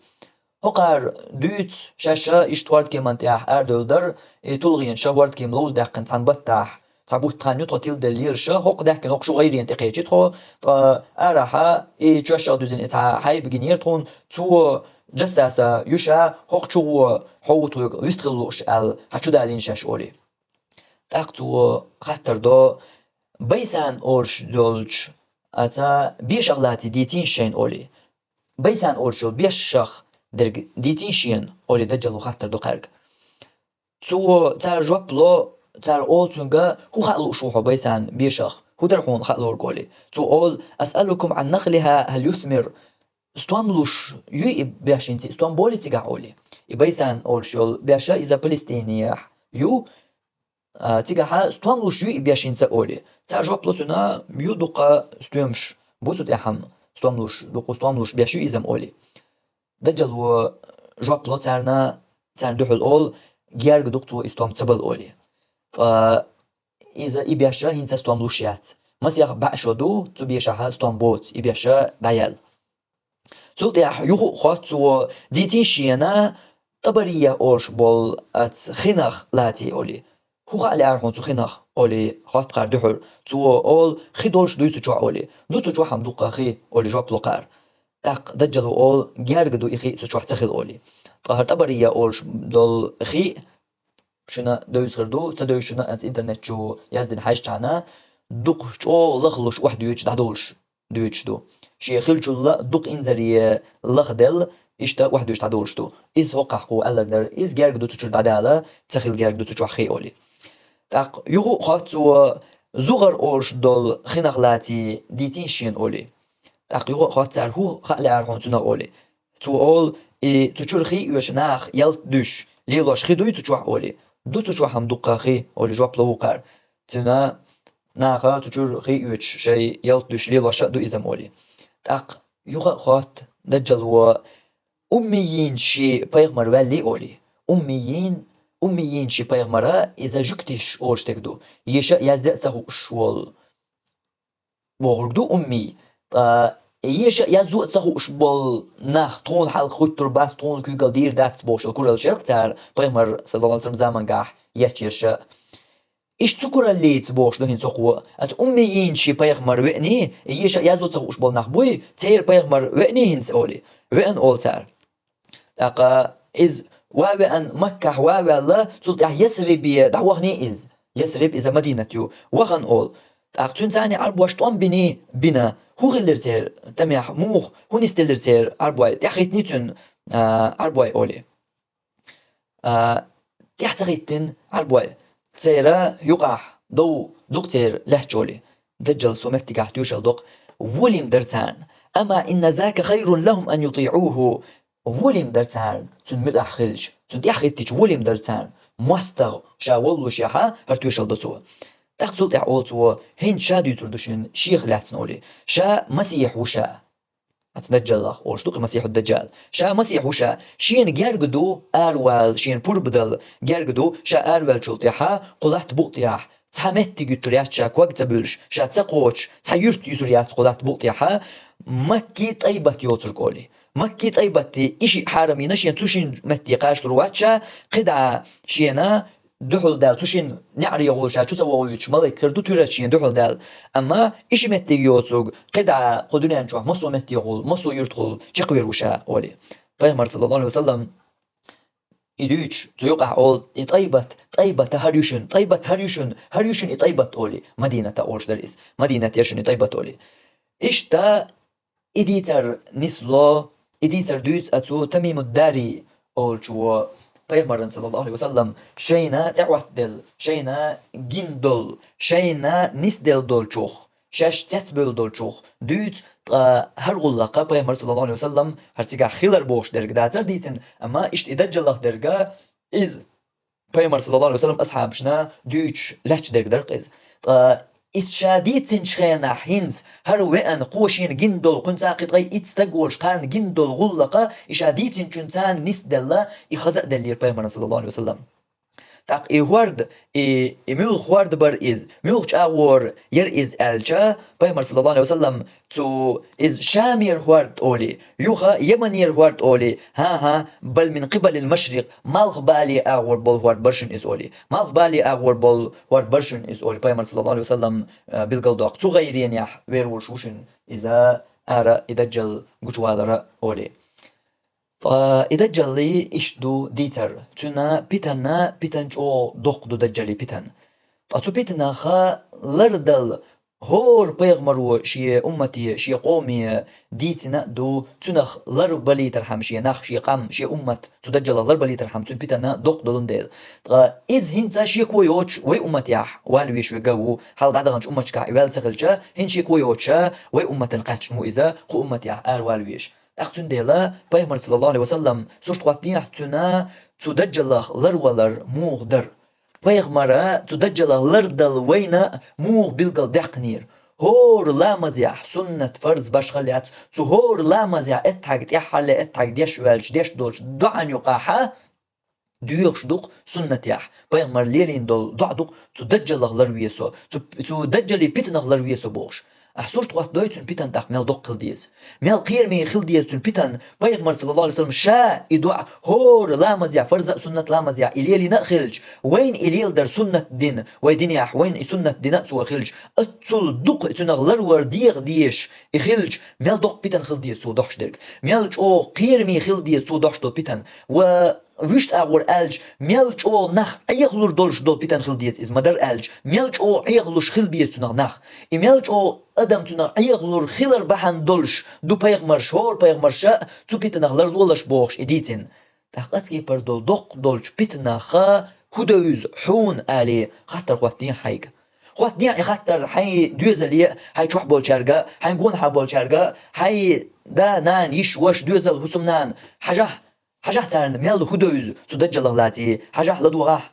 ХӀокхара дуьйцу шаьш иштта хӀордкеман тӀехь арадевлла дара, и тулгӀенаш хӀордкема ловза даьккхина цхьана баттахь, цхьа бутт хан ю тхо тиладелла лелаша, хӀокху даьхкина хӀокху шу гӀайренна тӀекхечи тхо, ткъа арахьа и чоьшшагӀа дуьзина и цхьа хьайба гинера тхуна, цо Джассаса ю ша, хӀокху чу гӀо хьо ву тхоьга вистхила лууш аьлла, хьан чу далийна шаьш олий. ТӀаккха цо хаттар до, Байсан олуш долчу, а, цхьа бешах лаций дийцийша шайна олий. Байсан олуш йолу бешах дерг дийцийша шена олий, Даджало хаттар до кхаьрга. Цо цара жоп ло, цара олу цуьнга, хӀун хаа лууш ву хьо Байсан бешах, хӀун дара хьуна хаа лорг олий. Цо олу, أسألكم عن نخلها هل يثمر. Стом луш юй и беш хӀинца, стом болий цигахь олий. И Байсан олуш йолу беш иза Палестинехь ю, а, цигахьа стом луш юй и беш хӀинца олий. Цара жоп ло цуьнан, ю дуккха стоьмаш бу цу тӀехь-м, стом луш, дуккха стом луш беш ю иза-м олий. Даджало жоп ло царна, царна дуьхьал олу, герга ду-кх цо и стом ца бала олий. Ткъа иза и беш хӀинца стом луш яц. Масех бӀе шо ду, цу бешахьа стом боцу, и беш дӀаяьлла. Цул тӀаьхьа юха а хотту цо, дийцийша шена, ТӀабария олуш болу аца хинах лаций олий. ХӀун хаа лаьара хьуна цу хинах олий, хотту кхара дуьхьал. Цо олу, хи долуш дуй цу чохь олий. Ду цу чохь-м дуккха хи олий, жоп ло кхара. ТӀаккха Даджало олу, герга ду и хи цу чохь ца хила олий. Ткъа хӀара ТӀабария олуш долу хи шуна девза хир ду, ца девза шуна аца интернет чу яздина хьаьжчхьана, дукха чӀогӀа лахлуш охьадоьдуш дӀадолуш доьдуш ду. Шен хиллачул а дукха инзаре лахделла, иштта охьадуьйш дӀадолуш ду. Иза хӀокхахь кхо аьллар дара, иза герга ду цу чуьра дӀадала, ца хила герга ду цу чохь хи олий. ТӀаккха юха а хотту цо, зугӀар олуш долу хинах лаций дийцийша шена олий. ТӀаккха юха а хотту цара, хӀун хаа лаьара хьуна цунах олий. Цо олу, и цу чуьра хи оьшу наха ялта дуьйш лелош хи дуй цу чохь олий. Ду цу чохь-м дуккха хи олий, жоп ло вукхара. Цуьнан наха цу чуьра хи оьцуш шайн ялта дуьйш лелош а ду иза-м олий. ТӀаккха юха а хотту Даджало, уммийин ши пайхамар ваьллий олий. Уммийин, уммийин ши пайхамара иза жуьгтиш олуш дерг ду. Еша а язде а ца хууш волу бохург ду уммий. Ткъа еша а яззо а ца хууш болу нах тхуна хьалха хӀуьттур бац, тхуна куьйгалла дийр дац бохуш йолу кураллаш яра-кх цара пайхамар, саллаллаху алейхи ва саллям, замангахь ечъяьрша. Иштта цу кураллица бохуш ду хӀинца хӀокхо. Аса уммийин ши пайхамар веъний, еша а яззо а ца хууш болу нах буй, церан пайхамар веъний хӀинца олий. Веана олу цара. ТӀаккха иза ван веана Маккахь ван ваьлла, цул тӀаьхьа Ясрибе дӀаваханий иза. Ясриб иза Мадинат ю. Вахана олу. ТӀаккха цуьнан царний Ӏарбош тӀом биний, бина. ХӀун хиллира церан тӀамехь, муха, хӀун нисделлира церан Ӏарбой? ТӀаьхьахӀиттиний цуьнан, а, Ӏарбой олий. А, тӀаьхьа ца хӀиттина Ӏарбой. Церан юкъахь дов ду-кх церан лаьтташ олий. Даджал со меттигахь тоьшалла до-кх. Волийна дара царна. Амма инна зака хайрун лахум ан ютиӀуху. Волийна дара царна, цуьнан муьтӀахь хилча, цуьнан тӀаьхьахӀиттича волийна дара царна. МостагӀа ша воллушехьа, хӀара тоьшалла до цо. ТӀаккха цул тӀаьхьа олу цо, хӀинца ша дуьйцур ду шуна шех лаьцна олий. Ша Масех ву ша. Аца Даджаллах олуш ду-кх и Масеху Даджал. Ша Масех ву ша. Шена герга ду аравала, шена пурба дала герга ду, ша араваьллачул тӀаьхьа кху латта букъа тӀехь цхьа меттиг юьттур яц ша ког ца буьллуш, ша ца кхочуш, цхьа юьрт юьсур яц кху латта букъа тӀехьа, Макки, ТӀайбат йоцург олий. Макки, ТӀайбатти и шиъ хьарам йина шена, цу шин метте кхачалур вац ша, кхидӀа шена дуьхьал даьлла, цу шин неӀаре гӀолла ша чу ца вогӀуьйтуш малайк хир ду туьраз шена дуьхьал даьлла. Амма и ши меттиг йоцург кхидӀа кху дуьнен чохь массо а меттигӀула, массо а юьртахула чекхвер ву ша олий. Пайхамар, саллаллаху алейхи ва саллям, и дуьйцуш, цу юкъахь олу, и ТӀайбат, ТӀайбата хӀара ю шуна, ТӀайбат хӀара ю шуна, хӀара ю шуна и ТӀайбат олий, Мадината олуш дара иза, Мадинат яра шуна и ТӀайбат олий. Иштта И дийцар нисло, и дийцар дуьйцу оцу Тамимуд-Дари олучо, пайхамарна, саллаллаху Ӏалайхи ва саллам, шайна тӀехӀоттаделла, шайна гина долу, шайна нисделла долчух, шаьш цецбевлла долчух дуьйцу, ткъа хӀара гӀуллакха пайхамар, саллаллаху Ӏалайхи ва саллам, хӀара цигахь хилар бохуш дерг дацара дийцина, амма иштта и даджалах дерга иза пайхамар, саллаллаху Ӏалайхи ва саллам, асхьабашна дуьйцуш лаьтташ дерг дара иза. Ткъа иза ша дийцинчу хенахь хӀинца хӀара веана, кхо шена гина долу, кхуьнца кхин ткъе итт стаг волуш, кхарна гина долу гӀуллакха и ша дийцинчуьнца нисделла, и хаза а деллера пайхамарна, саллаллаху Ӏалайхи ва саллам. ТӀаккха и хӀорд, и, и муьлха хӀорд бара иза, муьлхачу агӀор яра иза аьлча, пайхамар, саллаллаху Ӏалайхи ва саллам, цу иза Шамера хӀорд олий, юха Яманера хӀорд олий, хӀан-хӀа, бал мин къибалил машрикъ, малхбале агӀор болу хӀорд бара шуна иза олий, малхбале агӀор болу хӀорд бара шуна иза олий, пайхамар, саллаллаху Ӏалайхи ва саллам, а, билгалдоккху. Цу гӀайренехь вер волуш ву шуна иза ара и даджал гучувалара олий. Ткъа и даджаллий иштта ду дийцар. Цуьнан питана, питан чӀогӀа доккха ду даджаллий питан. Ткъа цу питанаха лардала хӀора пайхамаро шен уммате, шен къоме дийцина а ду, цуьнах ларбалийтархьама шен нах, шен къам, шен уммат, цу даджаллах ларбалийтархьама цуьнан питана доккха долун дела. Ткъа иза хӀинца шеко йоцуш вай умматехь вала веш верг а ву, хьалха дӀадаханчу умматашкахь и ваьлла ца хилча, хӀинца шеко йоцуша вай умматана кхаьчна ву иза, кху умматехь аравала веш. ТӀаккха цундела пайхамар, саллаллаху Ӏалайхи ва саллам, сурт хӀоттехьа цуьнан цу даджаллах ларвалар муха дара. Пайхамара цу даджаллах лардала вайна муха билгалдаьккхинера. ХӀора ламазехь, суннат, фарз башха а лаьцна, цу хӀора ламазехь эттхьаг тӀаьххьара, эттхьаг деш ваьлча, деш долчу доӀан юкъахьа, доьхуш ду-кх суннатехь, пайхамар лелийна долу доӀа ду-кх, цу даджаллах ларве со, цу, цу даджаллий питанах ларве со бохуш. Ахь сурт хӀоттадой цуьнан питан тӀаккха мел доккха хила деза. Мел кхераме хила деза цуьнан питан, пайхамар, саллаллаху Ӏалайхи ва саллам, ша и доӀа хӀора ламазехь, фарза а, суннат ламазехь и лелийна а хилча, вайна и леладар суннат дина, вай динехь вайна и суннат дина а цо хилча, аццул дукха цуьнах ларвар деха дезаш и хилча, мел доккха питан хила деза цо дохьуш дерг. Мел чӀогӀа кхераме хила деза цо дохьуш долу питан. Ва вуьшта агӀор аьлча, мел чӀогӀа нах Ӏехалур долуш долу питан хила деза иза, ма-дарра аьлча, мел чӀогӀа Ӏехалуш хила беза цуьнах нах. И мел чӀогӀа адам цуьнах Ӏехалур хилар бахьана долуш ду пайхамарша, хӀора пайхамарша а цу питанах ларлолаш бохуш и дийцина. ТӀаккха оцу кепара долу доккха долчу питанаха хӀун девза хьуна алий, хаттар хӀоттийна хьайга. ХӀоттийна и хаттар хьайн доьзале а, хьайн чохь болчаьрга а, хьайн гонахьа болчаьрга а, хьайн да, нана, йиша, ваша, доьзал, хӀусамнана, хьажахь, хьажахь царна, мел хӀун девза цу даджаллах лаций, хьажахь, ладогӀахь.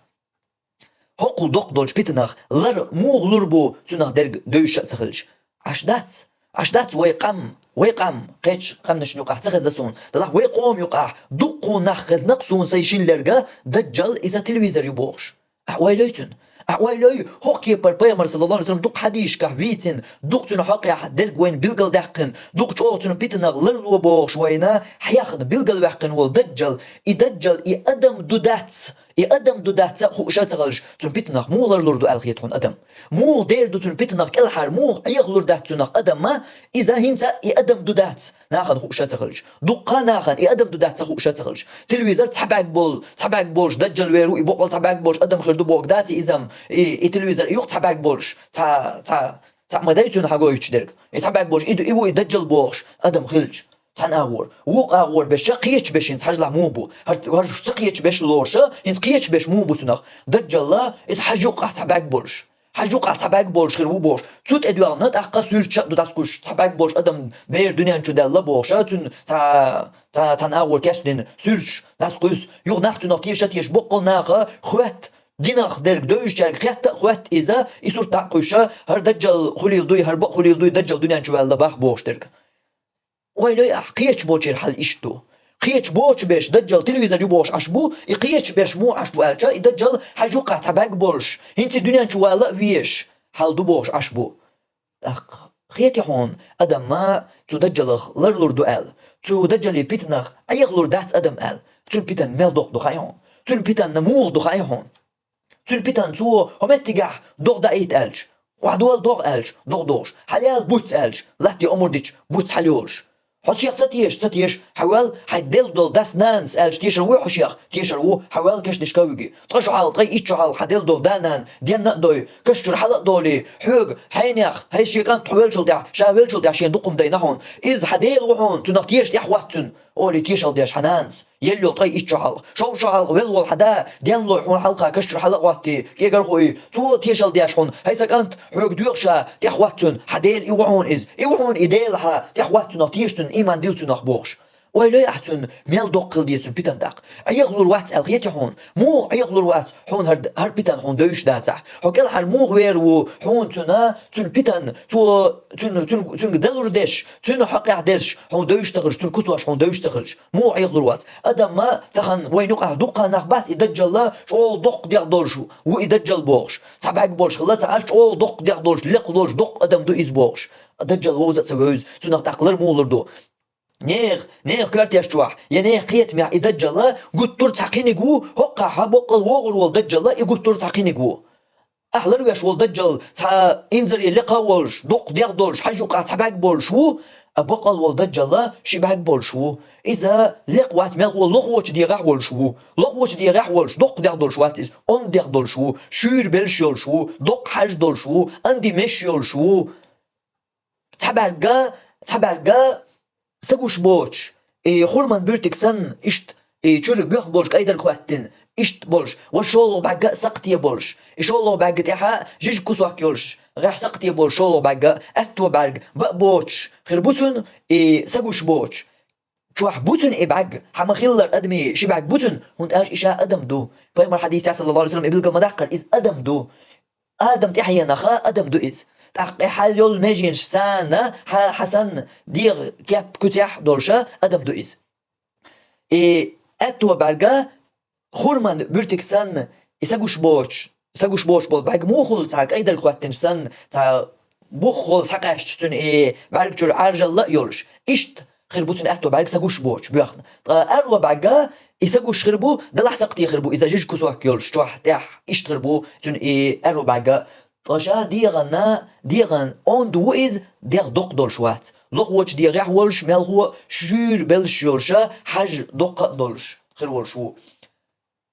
ХӀокхул доккха долчу питанах лар муха лур бу цуьнах дерг девзаш а ца хилча? Ӏаш дац, Ӏаш дац вай къам, вай къам, кхечу къаьмнашна юкъахь ца хезна суна, делахь вай къома юкъахь дуккха нах хезна-кх суна сайн шин лерга, даджал иза телевизор ю бохуш. Ахь ойла йой цуьнан. Ахь ойла йой, хӀокху кепара пайхамар, саллаллаху Ӏалайхи ва саллам, дукха хьадисашкахь вийцина, дукха цуьнан хьокъехь дерг вайна билгалдаьккхина, дукха чӀогӀа цуьнан питанах ларло бохуш вайна хьехна билгалваьккхина волу даджал, и даджал, и адам ду дац, и адам ду дац а хууш а ца хилча, цуьнан питанах муха ларлур ду аьлла хета хьуна адам? Муха дер ду цуьнан питанах кӀелхьара, муха Ӏехалур дац цуьнах адамна, иза хӀинца а и адам ду дац? Нахана хууш а ца хилча. Дуккха а нахана и адам ду дац ца хууш а ца хилча. Телевизор цхьа бӀаьрг бол-, цхьа бӀаьрг болуш даджал вер ву, и боккъал цхьа бӀаьрг болуш адам хир ду боху дац и иза-м, и, и телевизор и юкъа цхьа бӀаьрг болуш, цхьа, цхьа, цхьа ма дай цуьнан хьагойтуш дерг. И цхьа бӀаьрг болуш, и ду, и ву и даджал бохуш адам хилча. Цхьана агӀор. Вукху агӀор беш ша кхечу бешин цхьажлахь муха бу? ХӀара, хӀара ца кхечу беш лоруша, хӀинца кхечу беш муха бу цунах? Даджалла, иза хьажа юккъахь цхьа бӀаьрг болуш. Хьажа юккъахь цхьа бӀаьрг болуш хир ву бохуш. Цу тӀедоьгӀна тӀаккха суьрташ а ду дӀасакхуьйсуш, цхьа бӀаьрг болуш адам бер дуьнен чу даьлла бохуш, а, цуьнан цхьа, цхьа, цхьана агӀор кечдина суьрташ дӀасакхуьйсу. Юха нах цунах теша а теша, боккъал наха хоьтту, динах дерг девзачаьрга хетта а хоьтту иза, и сурт дӀа а кхуьйсуш, хӀара даджал хуьлийла дуй, хӀара бакъ хуьлийла дуй, даджал дуьнен чу ваьлла бах бохуш дерг. Ойла йой ахь, кхечу бочера хьал иштта ду. Кхечу бочу беш, даджал телевизор ю бохуш Ӏаш бу, и кхечу беш муха Ӏаш бу аьлча, и даджал хьажа юккъахь цхьа бӀаьрг болуш, хӀинца и дуьнен чу вала а везаш, хьал ду бохуш Ӏаш бу. ТӀаккха хетий хьуна, адам ма цу даджалах ларлур ду аьлла, цу даджалий питанах Ӏехалур дац адам аьлла, цуьнан питан мел доккха ду хаьий хьуна? Цуьнан питанна муха ду хаьий хьуна? Цуьнан питан цо хӀокху меттигехь догӀа даийта аьлча, охьадола догӀа аьлча, догӀа догӀуш, хьалаяла буц аьлча, латте омра дича, буц хьалайолуш. Хьо шех ца теша, ца теша, хьавел, хьай делла долу дас-нанас аьлча тешар вуй хьо шех? Тешар ву, хьавел кешнашка а виги. Ткъа шо хьалха, ткъа итт шо хьалха хьан делла долу да-нана денна а дой, каш чуьра хьала а долий, хьоьга, хьенех, хьай шен кӀант хьо веллачул тӀехь, ша веллачул тӀехь шен дукха хӀума дайна хьуна. Иза хьан дела ву хьуна, цунах теша тӀехвац цуьнан, олий тешалла деш хьан нанас. Елла йолу ткъа итт шо хьалха, шовзткъа шо хьалха велла волу хьан да, денлой хьуна хьалха каш чуьра хьала а гӀоттий, кегар хуий, цо тешалла деш хьуна, хьай сан кӀант, хьоьга доьху ша, тӀехвац цуьнан, хьан дела и ву хьуна иза. И ву хьуна и дела хьан, тӀехвац цунах, теша цуьнан, иман дилла цунах бохуш. Ойла йой ахь цуьнан, мел доккха хила деза цуьнан питана тӀаккха. Ӏехалур вац аьлла хета хьуна? Муха Ӏехалур вац хьуна хӀара, хӀара питана хьуна девзаш дацахь? Хьо кӀелхьара муха вер ву хьуна цуьнан, цуьнан питана, цо, цуьнан, цуьнан, цуьнга далур дерш, цуьнан хьокъехь дерш хьуна девзаш ца хилча, цуьнан куцаш хьуна девзаш ца хилча? Муха Ӏехалур вац? Адамна тахана вайн юкъахь дуккха нах бац и даджалла, чӀогӀа доккха дегӀ долуш ву и даджал бохуш. Цхьа бӀаьрг болуш хилла ца Ӏаш, чӀогӀа доккха дегӀ долуш, лекха долуш доккха адам ду иза бохуш. Даджал вовза а ца вевза, цунах тӀаккха лар муха лур ду? Нехан, нехан коьртеш чохь, я нехан кхетамехь и даджалла гуттар а цхьа кхиниг ву, хӀоккхахь боккъал вогӀур волу даджалла и гуттар а цхьа кхиниг ву. Ахь ларвеш волу даджал цхьа инзаре лекха а волуш, доккха дегӀ долуш, хьажа юккъахь цхьа бӀаьрг болуш ву, а боккъал волу даджалла ши бӀаьрг болуш ву. Иза лекха вац мелхо, лохочу дегӀехь волуш ву. Лохочу дегӀехь волуш, доккха дегӀ долуш вац иза, онда дегӀ долуш ву, шуьйра белш йолуш ву, доккха хьаж долуш ву, анди меш йолуш ву. Цхьа бӀаьрга, цхьа бӀаьрга са гуш боцуш, и хурман буьртиг санна, иштта, и чуьра боьха болуш, кӀайдарг хӀоьттина, иштта болуш, ва шолгӀа бӀаьрга а сакхте болуш, и шолгӀа бӀаьрга тӀехьа жижиг кусок йолуш, гӀехь сакхте болуш шолгӀа бӀаьрга, аьтту бӀаьрг баа боцуш хир бу цуьнан, и са гуш боцуш. Чохь бу цуьнан и бӀаьрг, хьан ма-хиллара адамийн ши бӀаьрг бу цуьнан, хӀунда аьлча и ша адам ду. Пайхамар хьадисехь, саллаллаху Ӏалайхи ва саллам, и билгал ма даккхара, иза адам ду. Адам тӀаьхьенах адам ду иза. ТӀаккха и хьал йолу меженаш санна, хьа-, хьан санна дегӀан кеп куьцехь долуша адам ду иза. И аьтту бӀаьрга хурман буьртиг санна, и са гуш боцуш, са гуш боцуш болу бӀаьрг муха хуьлу цхьа кӀайдарг хӀоьттинчу санна, цхьа бух гӀолла схьакъаьсташ цуьнан и бӀаьрг чуьра Ӏаржалла а йолуш. Иштта хир бу цуьнан аьтту бӀаьрг са гуш боцуш боьхна. Ткъа аьрру бӀаьрга и са гуш хир бу, далахь сакхте хир бу, иза жижиг кусок йолуш чохь тӀехь, иштта хир бу цуьнан и аьрру бӀаьрга. Ткъа ша дегӀана, дегӀан онда ву иза, дегӀ доккха долуш вац. Лохочу дегӀехь волуш мелхо, шуьйра белш йолуша, хьаж доккха а долуш хир волуш ву.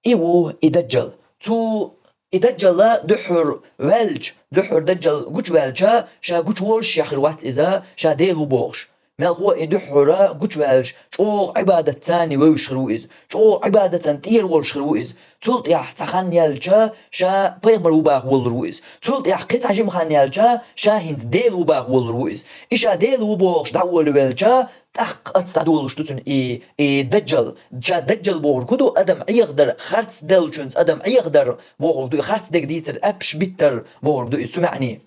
И ву и даджал. Цу и даджалла дуьххьара ваьлча, дуьххьара даджал гучуваьлча, ша гучуволуш шех хир вац иза, ша Дела ву бохуш. Мелхо и дуьххьара гучуваьлча, чӀогӀа Ӏибадат царний вевзаш хир ву иза. ЧӀогӀа Ӏибадатан тӀера волуш хир ву иза. Цул тӀаьхьа цхьа хан яьлча, ша пайхамар ву баха волалур ву иза. Цул тӀаьхьа кхин цхьа жима хан яьлча, ша хӀинца Дела ву баха волалур ву иза. И ша Дела ву бохуш дӀаволавелча, тӀаккха аца дӀадолуш ду цуьнан и, и даджал. Ша даджал бохург хӀун ду? Адам Ӏехадар, харц деллачуьнца адам Ӏехадар бохург ду, и харц дерг дийцар, аьппаш биттар бохург ду иза цу маьӀний.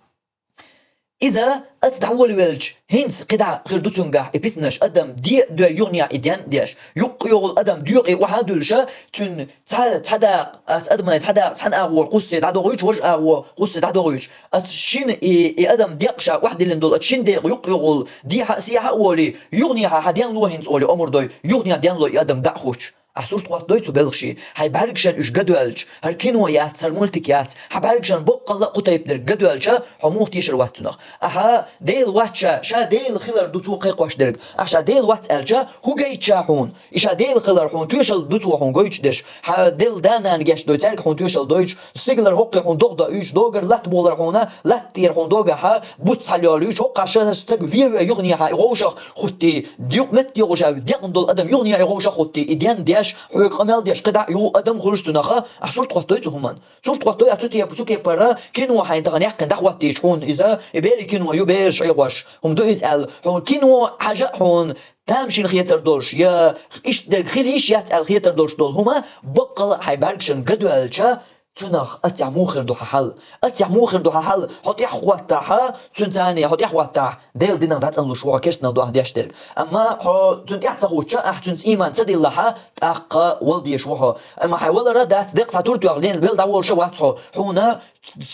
Иза аца дӀаволавелча, хӀинца кхидӀа хир ду цуьнгахь и питанаш, адам де а дой юханехьа и ден а деш. Юккъе йогӀула адам доькъе охьа а дуьллуша, цуьнан цхьа, цхьа дакъа, аца адаман цхьа дакъа цхьана агӀор кхуссий дӀадохуьйтуш, важа агӀор кхуссий дӀадохуьйтуш. Аца шина и, и адам декъ ша охьадиллина долу аца шина декъа юккъе йогӀула дехьа а, сехьа а волий, юханехьа хьан денло хӀинца олий омра дой, юханехьа денлой и адам дӀа а хӀуттуш. Ахь сурт хӀоттадой цу белхаший? Хьайн бӀаьргашна уьш ган доьлча, хӀара кино яц, хӀара мультик яц, хьан бӀаьргашна боккъалла а кху тайпаниг ган доьлча, хьо муха тешар вац цунах? Ахьа Дела вац ша, ша Дела хилар ду цо кхайкхош дерг. Ахьа ша Дела вац аьлча, хӀун гайта ша хьуна? И ша Дела хилар хьуна тоьшалла ду цо хьуна гойтуш деш. Хьан делла да-нана гечдой, цаьрга хьуна тоьшалла дойтуш, стигалара хӀокхе хьуна догӀа доуьйтуш, догара латта болар хьуна, латта тӀера хьуна догахьа буц хьалайолуьйтуш, хӀокхахь ша стаг вен ве юханехьа и вовшах хӀуттий, юкъ метта йогӀуш а декъна долу адам юханехьа и вовшах хӀуттий, и ден деш, хьоьга къамел деш, кхидӀа а юха адам хуьлуш цунах, ахь сурт хӀоттадой цу хӀуманна? Сурт хӀоттадой ахь цу тепа, цу кепара кино хьайн тахана яьккхина дӀахӀоттийча хьуна иза, и берийн кино ю, бераш Ӏехош хӀума ду иза аьлла, хьуна кино хьажа а хьуна тамашийна хетар долуш, я иштта дерг хила йиш яц аьлла хетар долуш долу хӀума, баккъалла а хьайн бӀаьргашна ган доьлча, цунах аццехь муха хир ду хьан хьал? Аццехь муха хир ду хьан хьал? Хьо тӀаьхьахӀоттахьа, цуьнан царний хьо тӀаьхьахӀоттахь, Делан динах дӀацӀанлуш ву хьо, керстанал ду ахь деш дерг. Амма хьо цунна тӀаьхьа ца хӀуттуча, ахь цуьнца ийман ца диллахьа, тӀаккха вала дезаш ву хьо. Амма хьайн валара дац, декъа цхьа тур тоьхна лен, вала дӀаволуша вац хьо. Хьуна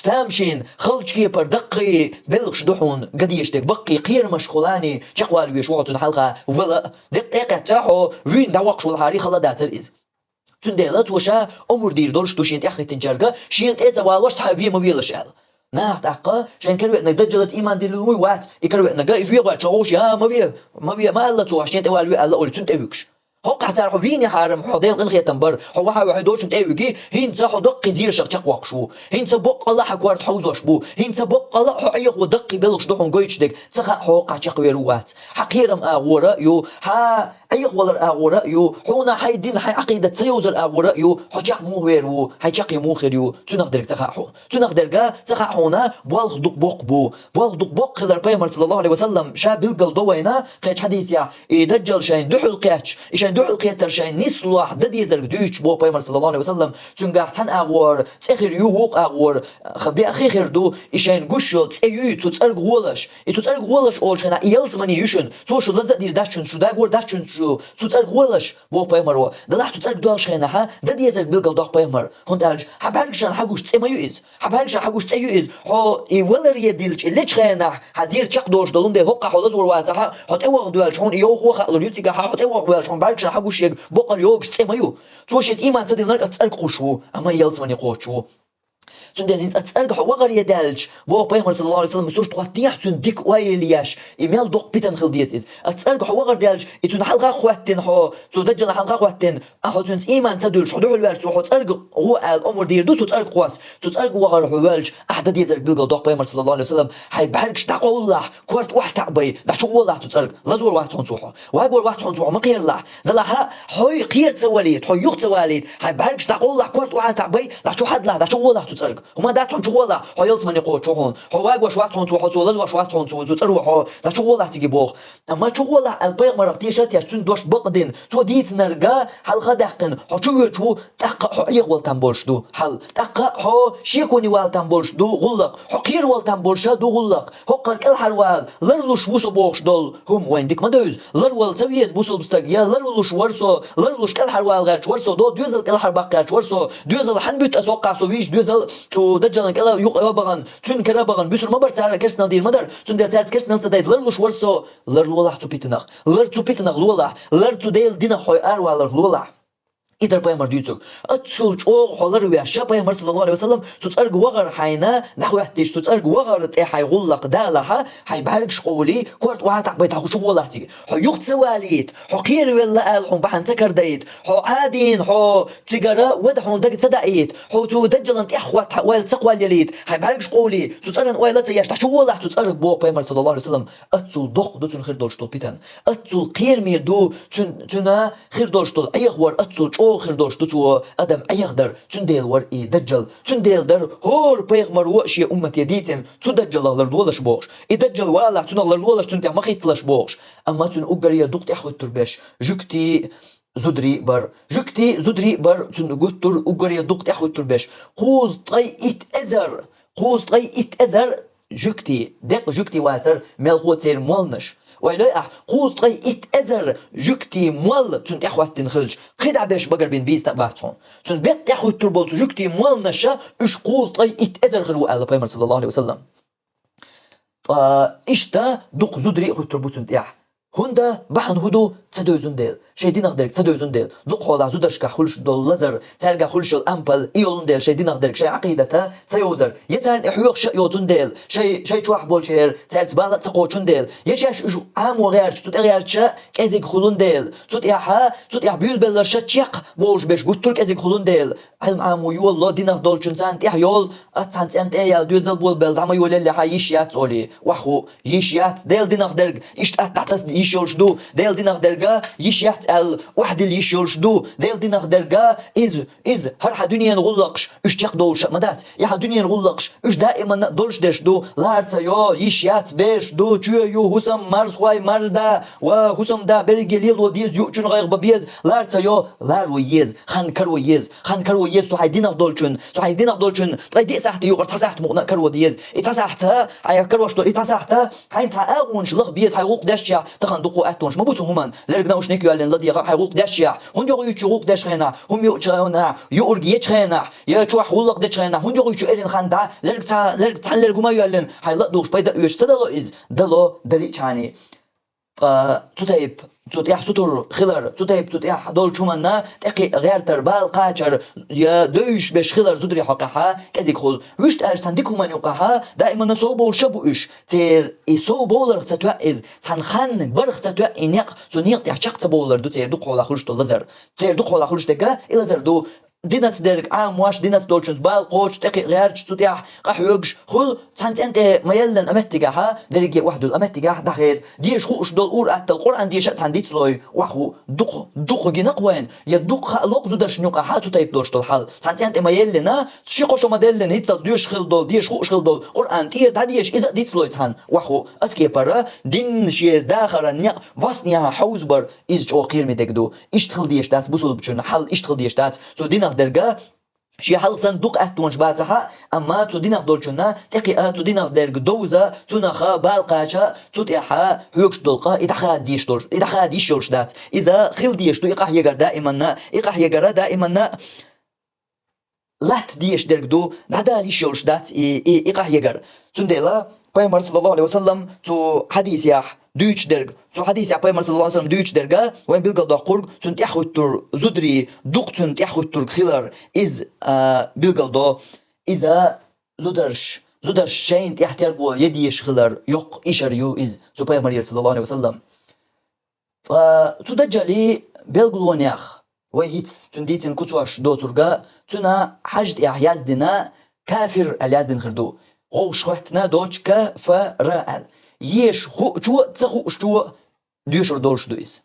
тамашийна, халчу кепара даккхий белхаш ду хьуна ган дезаш дерг, баккхий кхерамашкахула чекхвала везаш ву хьо цунна хьалха вала а. Декъа тӀе а кхетча хьо вуьйна дӀавоккхуш волу хьарий хала дацара иза. Цундела цо ша омра дийр долуш ду шена тӀаьхьахӀиттинчаьрга, шена тӀе а ца валош, цхьа а вен ма велаш аьлла. Наха тӀаккха шайн каравеанарг даджалаца иман диллина вуй, вац, и каравеанарг, и вегӀа чӀоагӀа гӀуш, я, ма ве, ма ве, ма алла цо, ваш шен тӀе вала ве алла олий, цунна тӀевугаш. ХӀоккхахь цара хьо вийна хьарам, хьо Делан къинхетам бар, хьо вахьа ве хьо дочун тӀе а виги, хӀинца хьо даккхий зерашах чекхвоккхуш ву. ХӀинца боккъала хьан корта хьовзош бу. ХӀинца боккъала хьо Ӏехо даккхий белхаш ду хьуна гойтуш дерг. Ца хаьа хьо хӀоккхахь чекхвер ву, вац. Хьан кхерам агӀора а ю, хьан Ӏехавалар агӀора а ю, хьуна хьай дин, хьай Ӏакъидат ца йовзар агӀора а ю, хьо чекх муха вер ву, хьай чаккхе муха хир ю, цунах дерг ца хаьа хьуна. Цунах дерга ца хаьа хьуна, болх дукха боккха бу. Болх дукха боккха хилар Пайхамар, саллаллаху Ӏалайхи ва саллам, ша билггал до вайна, кхечу хьадисехь, и даджал шайн дуьхьал кхетча, и шайн дуьхьал кхетар шайн нислохь дан дезарг дуьйцуш боху Пайхамар, саллаллаху Ӏалайхи ва саллам, цуьнгахь цхьана агӀор цӀе хир ю, вукху агӀор, ха, беа хи хир ду, и шайн гуш йолу цӀе юй, цу цӀарга гӀолаш. И цу цӀарга гӀолаш олуш хенахь, и ялсамани ю шуна, цо шу лаза а дийр дац шуна, шу дагор дац шуна шу, цу цӀарга гӀолаш, боху Пайхамаро. Делахь цу цӀарга доьлхуш хенахь, дан дезарг билггал доккху Пайхамар, хӀунда аьлча хьан бӀаьргашна хьан гуш цӀе ма ю иза. Хьан бӀаьргашна хьан гуш цӀе ю иза. Хьо и валаре дилча, и лечу хенахь, хьан зер чекхдолуш долу, хӀунда аьлча хӀоккхахь хьо лазор вацахь, хьо тӀеваха доьлча, хьуна и йовхо а хаалур ю цигахь, хьо тӀеваха воьлча, хьуна бӀаьргашна хьан гуш ерг боккъал йогуш цӀе ма ю. Цо шеца иман ца диллинарг оцу цӀарга кхуьуш ву, амма и ялсамане кхочуш ву. Цундела хӀинца оцу цӀарга хьо вахаре даьлча, боху Пайхамар, саллаллаху Ӏалайхи ва саллам, сурт хӀоттехь, цуьнан дика ойла еш, и мел доккха питана хила деза иза. Оцу цӀарга хьо вахаре даьлча, и цунна хьалха а хӀоьттина хьо, цу даджална хьалха а хӀоьттина, ахьа хьо цуьнца иман ца дуьллуш, хьо дуьхьал ваьлча, цо хьо цӀарга гӀо аьлла омра дийр ду, цу цӀарга кхосса. Цу цӀарга вахар хьо ваьлча, ахьа дан дезарг билггал доккху Пайхамар, саллаллаху Ӏалайхи ва саллам, хьайн бӀаьргаш дӀакъовлалахь, корта охьатаӀабай, дӀачу а гӀолахь цу цӀарга. Лазор вац хьуна цо хьо. Вагор вац хьуна цо хьо, ма кхералахь. Делахь хьо кхера ца валийта, хьо юха ца валийта, хьайн бӀаьргаш дӀакъовлалахь, корта охьатаӀабай, дӀачу хьадалахь, дӀачу гӀолахь цу цӀарга. ХӀума дац хьуна чу гӀолахь, хьо ялсамане кхочуш ву хьуна. Хьо вагош вац хьуна цо хьо, цо лазош вац хьуна цо, цу цӀаро хьо, дӀачу гӀолахь цига боху. Амма чу гӀолахь аьлла Пайхамарах теша а тешна, цуьнан дош бакъдина, цо дийцинарг хьалха а даьккхина, хьо чу воьдуш ву, тӀаккха а хьо Ӏехавала там болуш ду хьал, тӀаккха а хьо шеконе вала там болуш ду гӀуллакх, хьо кхеравала там болуш а ду гӀуллакх, хӀокхара кӀелхьарвала, ларлуш ву со бохуш долу хӀума вайна дика ма девза, ларвала ца веза бусалба стаг, я ларлуш вара со, ларлуш кӀелхьарвала гӀерташ вара со, до доьзал кӀелхьарбаккха гӀерташ вара со, доьзал хьан буьту ас хӀоккхахь со вийча доьзал, цу даджалан кӀела юкъа а бахана, цуьнан кара а бахана, буьсур ма бара цара керстанал дийр ма дара, цундела цаьрца керстанал ца дайта ларлуш вара со, ларлолахь цу питанах, лар цу питанах лолахь, лар цу Делан динах хьо араваларх лолахь. И дара Пайхамар дуьйцург. Оццул чӀогӀа хьо ларвеш, ша Пайхамар, саллаллаху Ӏалайхи ва саллам, цу цӀарга вахар хьайна дӀахӀоьттича, цу цӀарга вахар тӀе хьайн гӀуллакх далахь, хьайн бӀаьргаш къовлий, корта охьатаӀабай, дӀа хьо чу гӀолахь цига. Хьо юха ца валийта, хьо кхеравелла аьлла хьуна бахьана ца карадайта, хьо Ӏадийна, хьо цигара вада хьуна дага ца даийта, хьо цу даджалан тӀехьа хӀотта хьан ойла ца кхоллаялийта, хьайн бӀаьргаш къовлий, цу цӀаран ойла а ца еш, дӀачу гӀолахь цу цӀарга боху Пайхамар, саллаллаху Ӏалайхи ва саллам, оццул доккха ду цуьнан хир долуш долу питана, оццул кхераме ду цуьнан, цуьнан хир долуш долу Ӏехавар, оццул чӀогӀа хир долуш ду цо адам Ӏехадар, цундела вара и даджал, цундела дара хӀора пайхамаро а шен уммате дийцина, цу даджалах ларлолаш бохуш. И даджал валахь, цунах ларлолаш, цунна тӀехь ма хӀитталаш бохуш. Амма цуьнан уггаре дукха тӀаьхьахӀуьттур берш жуьгтий, зударий а бара. Жуьгтий, зударий а бара, цуьнан гуттар а уггаре дукха тӀаьхьахӀуьттур берш. Кхузткъе итт эзар, кхузткъе итт эзар жуьгтий, декъа жуьгтий вацара мелхо церан молланаш. Ойла йой ахь, кхузткъе итт эзар жуьгтий молла цунна тӀаьхьахӀоьттина хилча, кхидӀа берш багарбина бийца а бац хьуна. Цуьнан беккъа тӀаьхьахӀуьттур болу цу жуьгтий молланаш, уьш кхузткъе итт эзар хир ву аьлла Пайхамар, саллаллаху Ӏалайхи ва саллам. Ткъа иштта дукха зударий а хӀуьттур бу цунна тӀехь. ХӀунда, бахьана хӀун ду? Ца девзина дела. Шайн динах дерг ца девзина дела. Дукха хьолахь зударшкахь хуьлуш долу лазар, цаьргахь хуьлуш йолу ампал, и йолун дела, шайн динах дерг, шайн Ӏакъидата ца йовзар. Я царна и хьоьхуш а йоцун дела, шайн, шайн чохь болчеран цаьрца бала а ца кхочун дела. Я шаьш уьш Ӏамо гӀерташ, цу тӀе гӀерташ а кӀезиг хуьлун дела. Цу тӀехьа, цу тӀехь буьйлабелларш а чекх бовлуш берш гуттар а кӀезиг хуьлун дела. Ӏилма Ӏамо йолало, динах долчун царна тӀехь йолу, ат цхьана цӀен тӀе а яьлла, доьзал болабелла, дӀа ма йолаллехьа, йиш яц олий, охьахуу, йиш яц, Делан динах дерг, иштта атта дӀатасна йиш йолуш ду, Делан динах дерга, йиш яц аьлла, охьадилла йиш йолуш ду, Делан динах дерга, иза, иза, хӀара хьан дуьненан гӀуллакхаш, уьш чекхдолуш а ма дац, и хьан дуьненан гӀуллакхаш, уьш даиманна а долуш дерш ду, лар ца йо, йиш яц, бераш ду, чоь ю, хӀусам, марзхой, марда, ва хӀусамда берриге лело деза, юучун гӀайгӀа бан беза, лар ца йо, ларо еза, хан каро еза, хан каро еза, цу хьайн динах долчун, цу хьайн динах долчун, ткъе диъ сахьте юкъара цхьа сахьт мукъана а каро деза. И цхьа сахьт, хьайн карош долу и цхьа сахьт, хьайн цхьа агӀонаш лаха беза, хьайн гӀуллакх дешчехь, тахана дуккха а аттонаш ма бу цу хӀуманна. Лерг наушник йоьллина ладегӀа, хьайн гӀуллакх дешчехь, хӀунда йогӀу ю чу гӀуллакх деш хенахь, хӀума юучу хенахь, юург ечу хенахь, я чохь гӀуллакх дечу хенахь, хӀунда йогӀу ю чу эрна хан дӀа, лерг цхьа, лерг цхьана лерг хӀума йоьллина, хьайн ла а дугӀуш пайда а оьцуш ца дало иза, дало, далиъчхьаний. Ткъа цу тайпа цу тӀехь сутур хилар, цу тайпа цу тӀехь долчу хӀуманна тӀекхиъ гӀертар, бала кхачар, я девзаш беш хилар зударий хьокъехьа кӀезиг хуьлу. Вуьшта аьлча цхьана дика хӀуманна юкъахьа даиманна сов бовлуш а бу уьш. Церан и сов бовларх ца тоьа иза, цхьана ханна барх ца тоьа и некъ, цу некъа тӀехь чекх ца бовлар ду церан дукха хьолахь хуьлуш долу лазар. Церан дукха хьолахь хуьлуш дерг а и лазар ду. Динаца дерг Ӏамош, динаца долчуьнца бала кхочуш, тӀекхиъ гӀерташ, цу тӀехь къахьоьгуш хуьлу, цхьана цӀен тӀе ма еллина а меттигахьа, дерриге а охьадуьллу а меттигахь дӀахеда. Деша хууш долу ур-атталла Къуръан деша а цхьана дицлой, охьахуу дукха, дукха гина-кх вайна, я дукха хаало-кх зударшна юкъахьа цу тайпа долуш долу хьал. Цхьана цӀен тӀе ма еллина, ши-кхо шо ма деллина, хӀинццалц доьшуш хилла долу, деша хууш хилла долу Къуръан тӀера дӀадеша, иза а дицлой цхьана, охьахуу. Аса кепара, дин шен дахаран некъ босса яхьа хьовзабар, иза чӀогӀа кхераме дерг ду. Иштта хила дезаш дац бусулбачун хьал, иштта хила дезаш дац. Цу динах дерга шен хьалха санна дукха аьттонаш бацахьа, амма цу динах долчунна тӀекхиа, цу динах дерг довза, цунах бала кхача, цу тӀехьа хьоьгуш долу къа и дӀахада дезаш долуш, и дӀахада йиш йолуш дац. Иза хила дезаш ду, и къахьегар даиманна, и къахьегара даиманна латта дезаш дерг ду, дӀадала йиш йолуш дац и, и, и къахьегар. Цундела Пайхамар, саллаллаху алейхи ва саллам, цу хьадисехь дуьйцуш дерг, цу хьадисехь Пайхамар, саллаллаху алейхи ва саллам, дуьйцуш дерга вайн билгалдоккхург, цунна тӀехӀуьттур зударий, дукха цунна тӀехӀуьттург хилар, иза, а, билгалдо. Иза зударш, зударш шайна тӀехь терго я дезаш хилар, йоккха ишар ю иза, цу Пайхамарера, саллаллаху алейхи ва саллам. Ткъа цу Даджалий билгалонех вай хӀинца цуьнан дийцина куцаш доцург, цуьнан хьажа тӀехь яздина, кафир аьлла яздина хир ду. ГӀовгӀаш хӀоьттина доцу К Ф Р аьлла. Езаш хуучо а, ца хуучо а доьшур долуш ду иза.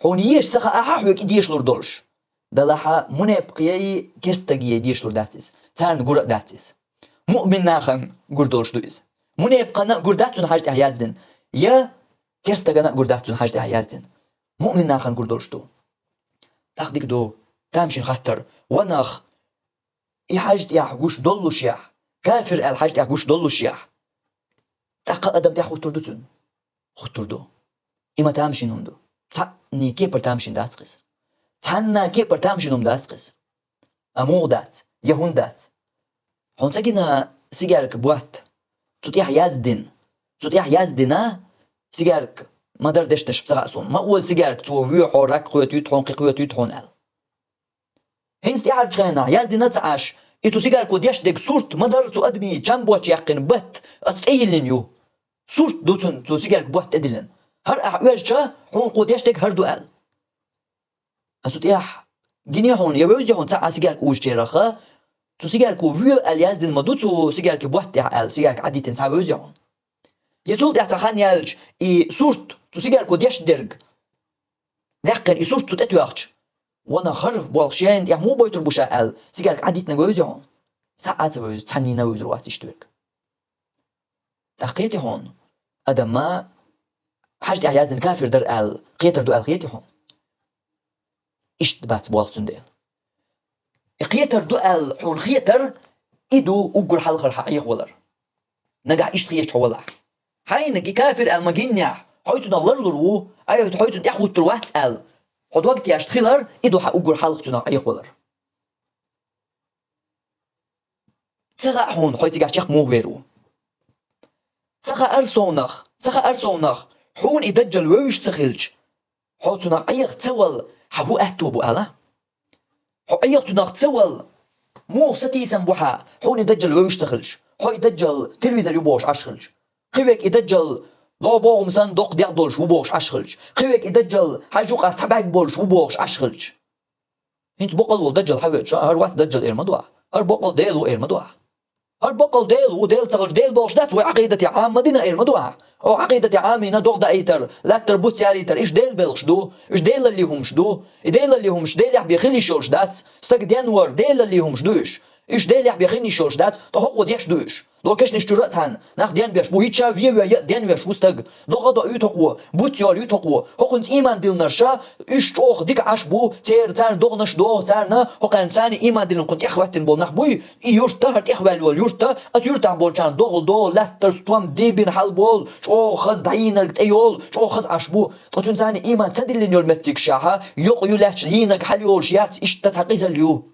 Хьуна езаш ца хаахьа, хьоьга и дешалур долуш. Делахь а мунепакъий, керстагий дешалур дац иза. Царна гур а дац иза. Муъмин нахана гур долуш ду иза. Мунепакъана а гур дац цуьнан хьажа тӀехь яздина. Я керстагана а гур дац цуьнан хьажа тӀехь яздина. Муъмин нахана гур долуш ду. ТӀаккха дика ду, тамашийна хаттар. Ва нах, и хьажа тӀехь гуш доллушехь, кафир аьлла хьажа тӀехь гуш доллушехь, тӀаккха адам тӀехь хӀуттур ду цуьнан? ХӀуттур ду. И ма тамашийна хӀума ду. Цхьанний кепара тамашийна дац-кх иза. Цхьанна кепара тамашийна хӀума дац-кх иза. А муха дац? Я хӀунда дац? Хьуна ца гина сигарка ботт? Цу тӀехь яздина. Цу тӀехь яздина сигарка ма-дарра, дешнаш ца хаьа суна. Ма оза сигарка, цо воьхьо, рак кхоьтуьйту хьуна, кхин кхоьтуьйту хьуна аьлла. ХӀинца тӀаьхьарчу хенахь яздина ца Ӏаш, и цу сигарко деш дерг сурт ма-дарра, цу адамийн чам боцчу яьккхина ботт, оцу тӀе йиллина ю. Сурт ду цуьнан цу сигарка ботт тӀедиллина. ХӀара ахь оьзча, хьуна кхо деш дерг хӀара ду аьлла. Аса тӀехь гиний хьуна, я вевзий хьуна цхьа а сигарка узучарах, цу сигарко воь аьлла яздина ма ду цу сигарки ботт тӀехь аьлла, сигарка Ӏадитина цхьа вевзий хьуна. Я цул тӀаьхьа цхьа хан яьлча, и сурт, цу сигарко деш дерг, даьккхина и сурт цу тӀе тоьхча, ванах, хӀара болх шайна тӀехь муха бойтур бу ша аьлла, сигарка Ӏадитинарг вевзий хьуна? Цхьа а ца вевза, цхьаннийна вевзар вац иштта верг. ТӀаккха кхетий хьуна, адамна хьажа тӀехь яздина кафир дара аьлла, кхетар ду аьлла кхетий хьуна? Иштта бац болх цуьнан дела. И кхетар ду аьлла хьуна хетар, и ду уггар хьалхара хьан Ӏехавалар. Нагахь иштта хеташ хьо валахь. Хьайна и кафир аьлла ма гиннехь, хьо цунах ларлур ву, ай хьо цунна тӀехӀуттур вац аьлла, хьо дог тешна хилар, и ду хьан уггар хьалха цунах Ӏехавалар. Ца хаьа хьуна, хьо цигахь чекх муха вер ву. Ца хаьара совнах, ца хаьара совнах, хьуна и даджал вевзаш ца хилча, хьо цунах Ӏеха ца вала, хьан хӀун аьтто бу ала? Хьо Ӏеха цунах ца вала, муха сатийсам бу хьан, хьуна и даджал вевзаш ца хилча? Хьо и даджал телевизор ю бохуш Ӏаш хилча? Кхин верг и даджал ло боху-м санна доккха дегӀ долуш ву бохуш Ӏаш хилча? Кхин верг и даджал хьажа юкъахь цхьа бӀаьрг болуш ву бохуш Ӏаш хилча? ХӀинца боккъал волу даджал хьан веача, хӀара вац даджал эр ма ду ахь. ХӀара боккъал Дела ву эр ма ду ахь. ХӀара боккъал Дела ву, Дела ца хилча, Дела бохуш дац вай Ӏакъидате Ӏамма дина эр ма ду ахь. О Ӏакъидате Ӏаммина догӀа даийтар, лаьттара буц ялийтар, уьш Делан белхаш ду, уьш Делаллин хӀумаш ду. И Делаллин хӀумаш Делехь бен хила йиш йолуш дац. Стаг денвар Делаллин хӀумаш ду уьш. Уьш Делехь бен хила йиш йолуш дац, ткъа хӀокхо деш ду уьш. Ло кешнаш чуьра а цхьаьна, нах денвеш бу, хӀинца вен вен я а денвеш ву стаг. ДогӀа а доуьйту хӀокхо, буц йолуьйту хӀокхо. ХӀокхуьнца ийман диллинарша, уьш чӀогӀа дика Ӏаш бу, церан царна догӀанаш догӀу царна, хӀокхуьнца царна ийман диллина кхунна тӀеххӀоьттина болу нах буй, и юрт а, хӀара тӀехваьлла йолу юрт а, оцу юьртахь болчарна догӀа до, лаьттара стом дийбина хьал болу, чӀогӀа хаза дӀайийнарг тӀейолу, чӀогӀа хаза Ӏаш бу. Ткъа цуьнца царна ийман ца диллина йолу меттигаш шаьхьа, йокъа ю лаьтташ йийнарг хьалайолуш яц, иштта цхьа къизалла ю.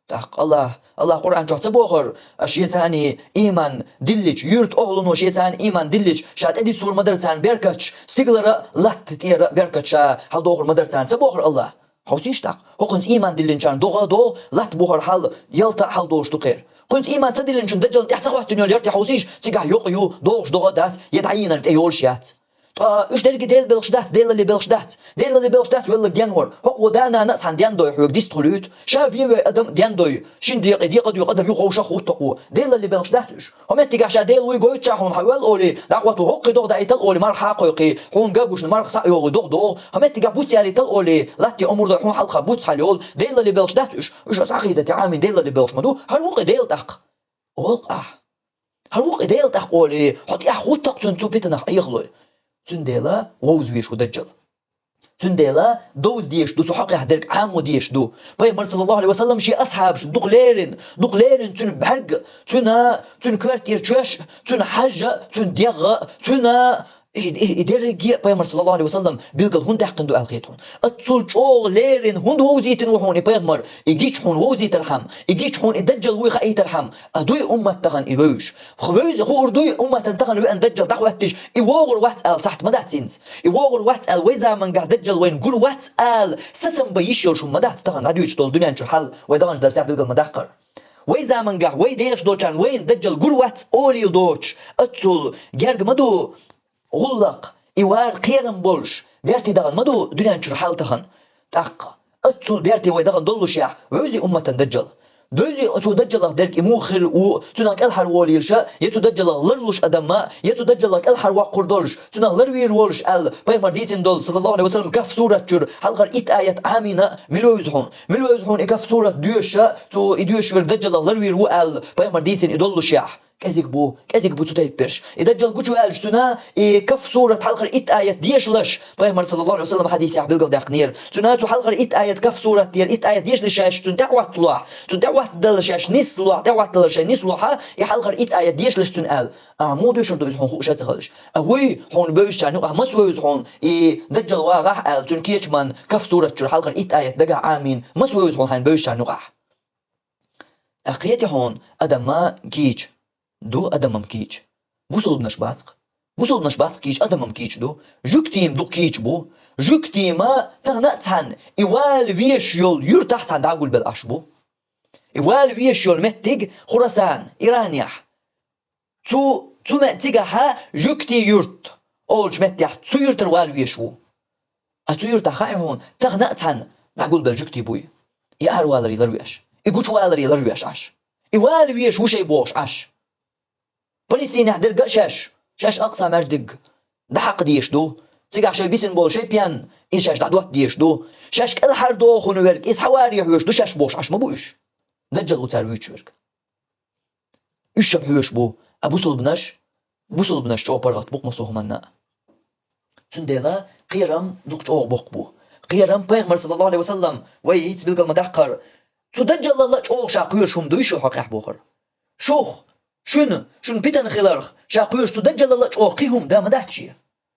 ТӀаккха Аллахь, Аллахь Къуръан чохь ца бохура, аш шен царна иман диллича, юьртан охьалуно шен царна иман диллича, ша тӀедиссур ма дара царна беркаташ, стигалара а, латта тӀера а беркаташ ша хьалдохур ма дара царна, ца бохура Аллахь? Хьовсийша тӀаккха, хӀокхуьнца иман диллинчарна догӀа а догӀу, латта бохура хьал, ялта а хьалдолуш ду кхера. Кхуьнца иман ца диллинчун даджална тӀехь ца хӀоттийна йолу яртий хьовсийша, цигахь йокъа ю, догӀуш догӀа а дац, я дӀайийнарг тӀейолуш яц. Ткъа уьш дерриге Делан белхаш дац, Делаллин белхаш дац. Делаллин белхаш дац велларг денвар. ХӀокхо да-нана а цхьана дендой хьоьга дистхуьлуьйту. Ша вен вай адам дендой, шина декъе декъа доькъу адам ю, вовшах а хӀуттакхо. Делаллин белхаш дац уьш. ХӀо меттигахь ша Дела вуй гойтуча хьуна хьан вел олий, дӀахӀотто хӀоккхе догӀа даийтал олий, марха хьакхойкхий, хьуна гагушна марха схьа а йогӀий догӀа догӀу. ХӀо меттигахь буц ялийтал олий, латте омур дой хьуна хьалха буц хьал йолу. Делаллин белхаш дац уьш. Уьш аса Ӏакъидате Ӏамийна Делаллин белхаш ма ду. ХӀара ву-кх и Дела тӀаккха? Олу-кх ахь. ХӀара ву-кх и Дела тӀаккха олий, хьо тӀехь хӀуттакх цунна цу питанах Ӏехалой. Цундела вовза везаш ву даджал. Цундела довза дезаш ду, цу хьокъехь дерг Ӏамо дезаш ду. Пайхамар, саллаллаху Ӏалайхи ва саллам, шен асхьабаш дукха леррина, дукха леррина цуьнан бӀаьрг, цуьнан, цуьнан коьртера чоьш, цуьнан хьаж, цуьнан дегӀ, цуьнан И, и, и дерриге а Пайхамар, саллаллаху Ӏалайхи ва саллам, билггал хӀунда даьккхина ду аьлла хета хьуна? Оццул чӀогӀа леррина хӀунда вовзийтина ву хьуна и Пайхамар? И гича хьуна вовзийтархьама, и гича хьуна и даджал вуй хаийтархьама, а дуй уммат тахана и вевзаш? Вевза хуур дуй умматана тахана веана даджал дӀахӀоьттича, и вогӀур вац ала сахьт ма дац хӀинца? И вогӀур вац ала, вай замангахь даджал вайна гур вац ала сацам бан йиш йолуш хӀума ма дац тахана дӀадоьдуш долу дуьнен чуьра хьал, вай даханчу дарсехь билггал ма-даккхара. Вай замангахь вай дехаш долчарна вайна даджал гур вац олийла доцуш, оццул герга ма ду гӀуллакх, и вар кхерам болуш, берте дахана ма ду дуьнен чуьра хьал тахана. ТӀаккха оццул берте вай дахана доллушехь, вевзий умматан даджал? Довзий цу даджалах дерг и муха хир ву, цунах кӀелхьарволийла ша, я цу даджалах ларлуш адам ма, я цу даджалах кӀелхьарвоккхур долуш, цунах ларвийр волуш аьлла, Пайхамар дийцина долу, саллаллаху Ӏалайхи ва саллам, Кахф сурат чуьра хьалхара итт аят Ӏамийна, мила вевза хьуна? Мила вевза хьуна и Кахф сурат доьшуша, цо и доьшуш верг даджалах ларвийр ву аьлла, Пайхамар дийцина и доллушехь? КӀезиг бу, кӀезиг бу цу тайпа берш. И даджал гучуваьлча цуьнан, и Кахф сурат хьалхара итт аят дешалаш, Пайхамар, саллаллаху Ӏалайхи ва саллам, хьадисехь билгалдаьккхинера. Цуьнан цу хьалхара итт аят, Кахф сурат тӀера итт аят дешалаш шаьш цунна тӀехӀотталахь, цунна тӀехӀоттадалар шаьш нислохь, тӀехӀоттадалар шайн нислохь, и хьалхара итт аят дешалаш цуьнан аьлла. Ахьа муха доьшур ду иза хьуна хууш а ца хилча? А вуй хьуна бевзачарна юкъахь маса вевза хьуна, и даджал вагӀахь аьлла, цуьнан кечаман Кахф сурат чуьра хьалхара итт аят дагахь Ӏамийна, маса вевза хьуна хьайна бевзачарна юкъахь? ТӀаккха кхетий хьуна, адам ма кийча ду, адам-м кийча. Бусулбанаш бац-кх. Бусулбанаш бац-кх кийча, адам-м кийча ду. Жуьгтий-м дукха кийча бу. Жуьгтий-м тахана а цхьаьна и вала везаш йолу юьртахь цхьаьна дӀагулбелла Ӏаш бу. И вала везаш йолу меттиг Хурасан, Иранехь. Цу, цу ме-, цигахьа жуьгтий юрт олучу меттехь цу юьртара вала везаш ву. А цу юьртахь хаьий хьуна, тахана а цхьаьна дӀагулбелла жуьгтий буй? И араваларе ларвеш, и гучуваларе ларвеш Ӏаш, и вала везаш ву шайн бохуш Ӏаш. Палестинехь дерг а шаьш, шаьш Акъса маьждиг дӀахьакха дезаш ду. Цигахь шайн бисина болу шайн пен, иза шаьш дӀадотта дезаш ду. Шаьш кӀелхьардохуш верг, иза хьаваре хьоьжуш ду шаьш бохуш Ӏаш ма бу уьш. Даджал ву цара вуьйцуш верг. Уьш шаб хьоьжуш бу, а бусулбанаш, бусулбанаш чӀогӀа паргӀат бу-кх массо а хӀуманна а. Цундела кхерам дукха чӀогӀа боккха бу. Кхерам, Пайхамар, саллаллаху Ӏалайхи ва саллам, вай хӀинца билгал ма-даккхара, цу даджаллал а чӀогӀа ша кхоьруш хӀума дуй шу хьокъехь бохура? Шух, шуна, шуна питана хиларх, ша кхоьруш цу даджаллал а чӀогӀа кхин хӀума да ма дац шен?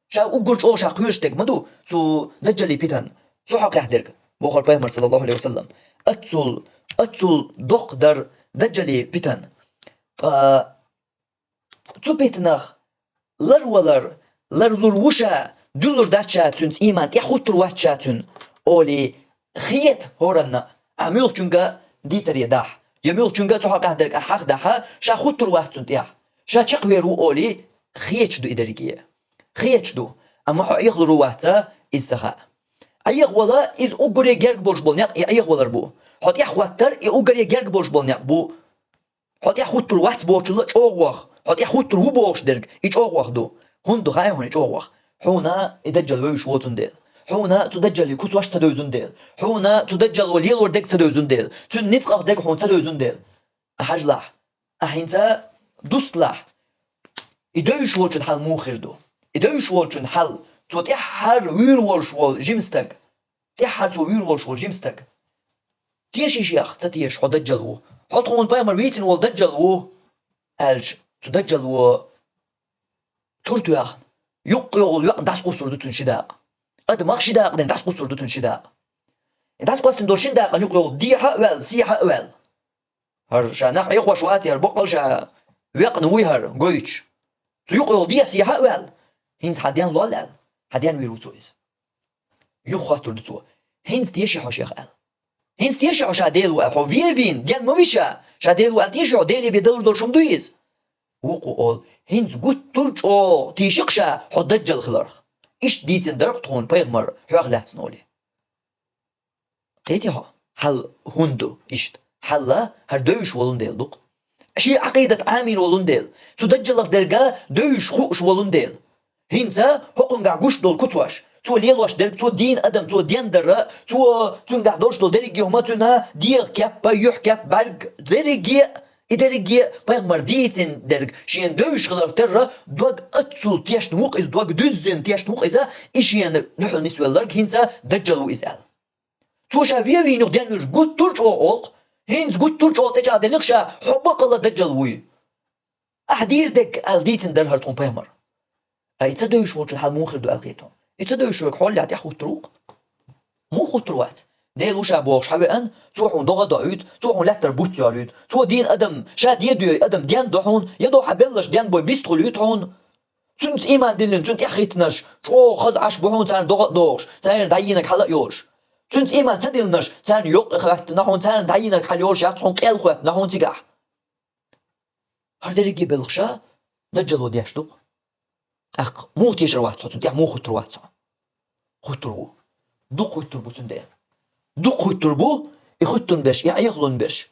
Ша уггар чӀогӀа ша кхоьруш дерг ма ду цу даджаллин питан, цу хьокъехь дерг, бохура Пайхамар, саллаллаху Ӏалайхи ва саллам. Оццул, оццул доккха дара даджаллин питан. Ткъа цу питанах ларвалар, ларлур ву ша, дуьллур дац ша цуьнца иман, тӀехӀуттур вац ша цуьнан, олий хета хӀоранна, ахьа муьлххачуьнга дийцаре дахь, я муьлххачуьнга а цу хьокъехь дерг ахьа хьахдахь, ша хӀуттур вац цунна тӀехь. Ша чекхвер ву олий, хеташ ду и дерриге. Хеташ ду, амма хьо Ӏехалур ву вац иза ца хаьа. Ӏехавала иза уггаре герга болуш болу некъ и Ӏехавалар бу. Хьо тӀехӀоттар и уггаре герга болуш болу некъ бу. Хьо тӀехӀуттур вац бохучул а чӀогӀа ваха, хьо тӀехӀуттур ву бохуш дерг и чӀогӀа ваха ду. ХӀунда ду хаьий хьуна и чӀогӀа ваха? Хьуна и даджал вевзаш воцун дела. Хьуна цу даджаллин куцаш ца девзун дела. Хьуна цу даджалло лелор дерг ца девзун дела. Цуьнан ницкъах дерг хьуна ца девзун дела. Ахьа хьажалахь, ахьа хӀинца дусталахь, и девзаш волчун хьал муха хир ду? И девзаш волчун хьал, цо тӀаьххьара вуьйр волуш волу жима стаг, тӀаьххьара цо вуьйр волуш волу жима стаг, тешийша, ца теша, хьо даджал ву, хьо тхуна пайхамар вийцина волу даджал ву, аьлча, цу даджалло тур тоьхна, юккъехула йоӀ дӀасакхуссур ду цуьнан ши дакъа. Адамах ши дакъа дина дӀасакхуссур ду цуьнан ши дакъа. И дӀасакхоьссина долу шина дакъана юккъехула дехьа а ваьлла, сехьа а ваьлла, ХӀара ша нах Ӏехош вац, хӀара боккъал ша векъна вуй хӀара гойтуш. Цу юкъа йолу дехьа сехьа а ваьлла, хӀинца хьан ден лол аьлла, хьан ден вийр ву цо иза. Юха хоттур ду цо: «ХӀинца теши хьо шех?» — аьлла. «ХӀинца теши хьо ша Дела ву?» — аьлла. Хьо вен вийна, ден ма вий ша, ша Дела ву аьлла теши хьо, Деле бен далур долуш хӀума дуй иза? Вукхо олу: «ХӀинца гуттар а чӀогӀа тийши-кх ша хьо даджал хиларх». Иштта дийцина дара-кх тхуна пайхамар хьох лаьцна олий. Кхетий хьо? Хьал хӀунда ду иштта? Хьал хӀара девзаш волун дела ду-кх. Шен Ӏакъидат Ӏамийна волун дела, цу даджалах дерга девзаш хууш волун дела. ХӀинца хӀокхунгахь гуш долу куцош, цо лелош дерг, цо дийна адам, цо ден дара, цо, цуьнгахь долуш долу дерриге а хӀума, цуьнан дегӀан кеп а, юьхь кеп а, бӀаьрг, дерриге а, и дерриге а пайхамар дийцина дерг шена девзаш хиларх терра, дог аццул тешна ву-кх иза, дог дуьззина тешна ву-кх иза, и шена дуьхьал нисвелларг хӀинца даджал ву иза аьлла. Цо ша вен вийна юха ден вуьйш гуттар а чӀогӀа олу-кх, хӀинца гуттар а чӀогӀа тӀечӀагӀделира ша, хьо бакъалла даджал вуй. Ахьа дийр дерг аьлла дийцина дара хӀара тхуна пайхамар. Ткъа и ца девзаш волчун хьал муха хир ду аьлла хета хьуна? И ца девзаш верг хьолехь тӀаьхьахӀуттур ву-кх? Муха хӀуттур вац? Дела ву ша бохуш хьан веана, цо хьуна догӀа а доуьйту, цо хьуна лаьттара буц йоруьйту, цо дийна адам, ша ден доьй адам ден до хьуна, я до хьан белларш ден бой бистхуьлуьйту хьуна. Цуьнца ийман диллина, цуьнан тӀаьхьахӀиттинарш чӀогӀа хаза Ӏаш бу хьуна, царна догӀа а догӀуш, церан дӀайийнарг хьала а йолуш. Цуьнца ийман ца диллинарш, царна йоккха хӀоьттина хьуна, царна дӀайийнарг хьала йолуш яц хьуна, къел хӀоьттина хьуна цигахь. ХӀара дерриге а белхаш даджало деш ду-кх. ТӀаккха муха тешар вац хьо, цунна тӀехь муха хӀуттур вац хьо? ХӀуттур ву. Дукха хӀуттур бу цундела. Дукха хӀуттур бу, и хӀуттун берш, и Ӏехалун берш.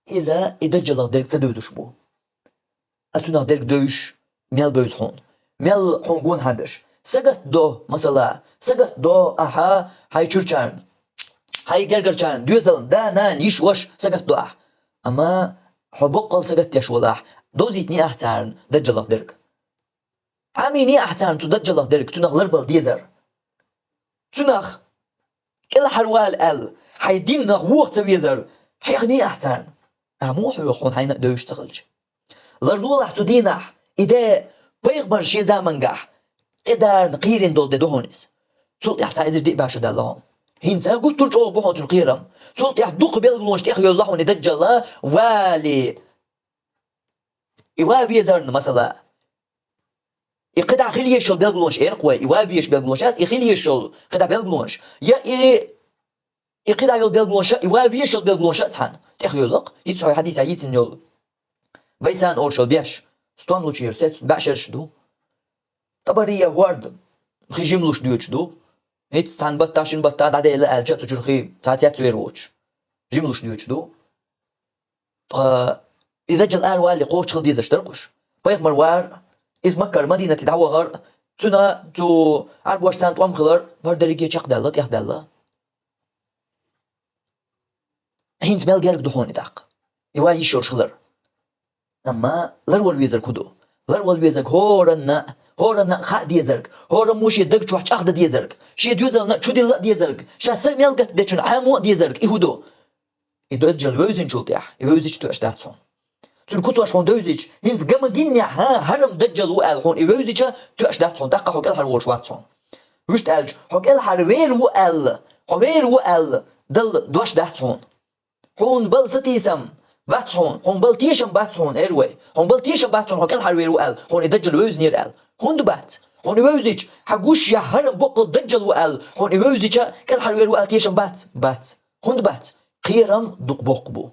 Иза и даджалах дерг ца девзаш бу. Ткъа цунах дерг девзаш мел бевза хьуна? Мел хьуна гонахьа берш? Сагатдо, масала, сагатдо ахьа хьайн чуьрачарна, хьайн гергарчарна, доьзална, да, нана, йиша, ваша сагатдо ахьа. Амма хьо боккъал сагатдеш волахь, довзийтиний ахьа царна даджалах дерг? Ӏамийний ахьа царна цу даджалах дерг, цунах ларбала дезар? Цунах кӀелхьарвала аьлла, хьайн динах воха ца везар хьехний ахьа царна? Ахьа муха хьоьху, хьуна хьайна а девзаш ца хилча? Ларлолахь цу дийнахь, и де пайхамар шен замангахь тӀедарна, кхийрина долу де ду хьуна иза. Цул тӀаьхьа цхьа эзар диъ бӀе шу даьлла хьуна. ХӀинца гуттар а чӀогӀа бу хьуна цуьнан кхерам. Цул тӀаьхьа дукха белгалонаш тӀехйоьлла хьуна и даджал вале. И ван везарна, масала, и кхидӀа хила езаш йолу белгалонаш, эр-кх вай, и ван везаш белгалонаш яц, и хила езаш йолу кхидӀа белгалонаш. Я и, и кхидӀа йолу белгалонаш а, и ван везаш йолу белгалонаш а цхьаьна тӀехйоьлла-кх. ХӀинца хьо хьадисехь йийцина йолу Вайсан олуш йолу беш, стом лучу йолу сецна бӀе шераш ду. ТӀабария хӀорда хи жимлуш доьдуш ду. ХӀинца цхьана баттахь, шина баттахь дӀаделла аьлча, цу чуьра хи цхьа цецвер воцуш, жимлуш доьдуш ду. Ткъа и даджал аравалале кхочуш хила дезаш дара-кх уьш. Пайхамар вар, иза Маккара Мадинате дӀавахар, цуьнан цу Ӏарбошца тӀом хилар, хӀара дерриге чекхдаьлла, тӀехдаьлла. ХӀинца мел герга ду хьуна и тӀаккха, и ван йиш йолуш хилар. Амма ларвала везарг хӀун ду? Ларвала везарг хӀоранна, хӀоранна а хаа дезарг, хӀораммо шен даг чохь чӀагӀдан дезарг, шен доьзална а чудилла а дезарг, ша са мел гатдечунна Ӏамо а дезарг, и хӀун ду? И даджал вевзинчул тӀаьхьа, и вевзича тоьаш дац хьуна. Цуьнан куцош хьуна девзича, хӀинца ган ма гиннехь, хӀа, хӀара-м даджал ву аьлла хьуна и вевзича, тоьаш дац хьуна, тӀаккха хьо кӀелхьарволуш вац хьуна. Вуьшта аьлча, хьо кӀелхьарвер ву аьлла, хьо вер ву аьлла, Далла дош дац хьуна. Хьуна бала сатийсам бац хьуна, хьуна бала тешам бац хьуна, эр вай. Хьуна бала тешам бац хьуна, хьо кӀелхьарвер ву аьлла, хьуна и даджал вевзинера аьлла. ХӀунда бац? Хьуна и вевзича, хьан гуш яхь хӀара-м боккъал даджал ву аьлла, хьуна и вевзича, кӀелхьарвер ву аьлла тешам бац? Бац. ХӀунда бац? Кхерам дукха боккха бу.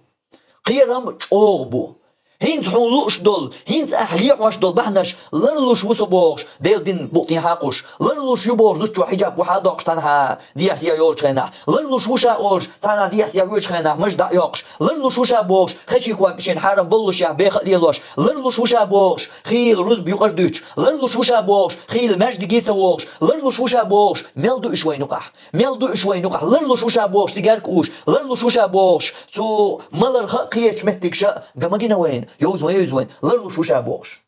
Кхерам чӀогӀа бу. ХӀинца хьуна лууш долу, хӀинца ахь лехьош долу бахьанаш ларлуш ву со бохуш, Делан дин букъ тӀехьа кхуш, ларлуш ю бохуш, зудчо хьиджаб вухьа а доккхуш, цхьанхьа дехьа-сехьа йолчу хенахь, ларлуш ву ша олуш, цхьанхьа дехьа-сехьа воьдучу хенахь мажа дӀа а йоккхуш, ларлуш ву ша бохуш, хечийн ког шена хьарам боллуш яхь беха а лелош, ларлуш ву ша бохуш, хийла рузба юкъара дуьтуш, ларлуш ву ша бохуш, хийла маьждиге а ца вогӀуш, ларлуш ву ша бохуш, мел ду уьш вайна юкъахь? Мел ду уьш вайна юкъахь? Ларлуш ву ша бохуш, сигарка ууш, ларлуш ву ша бохуш, цу маларх а кхечу меттигаш а ган ма гина вайна, йовза ма йовза вайна, ларлуш ву ша бохуш.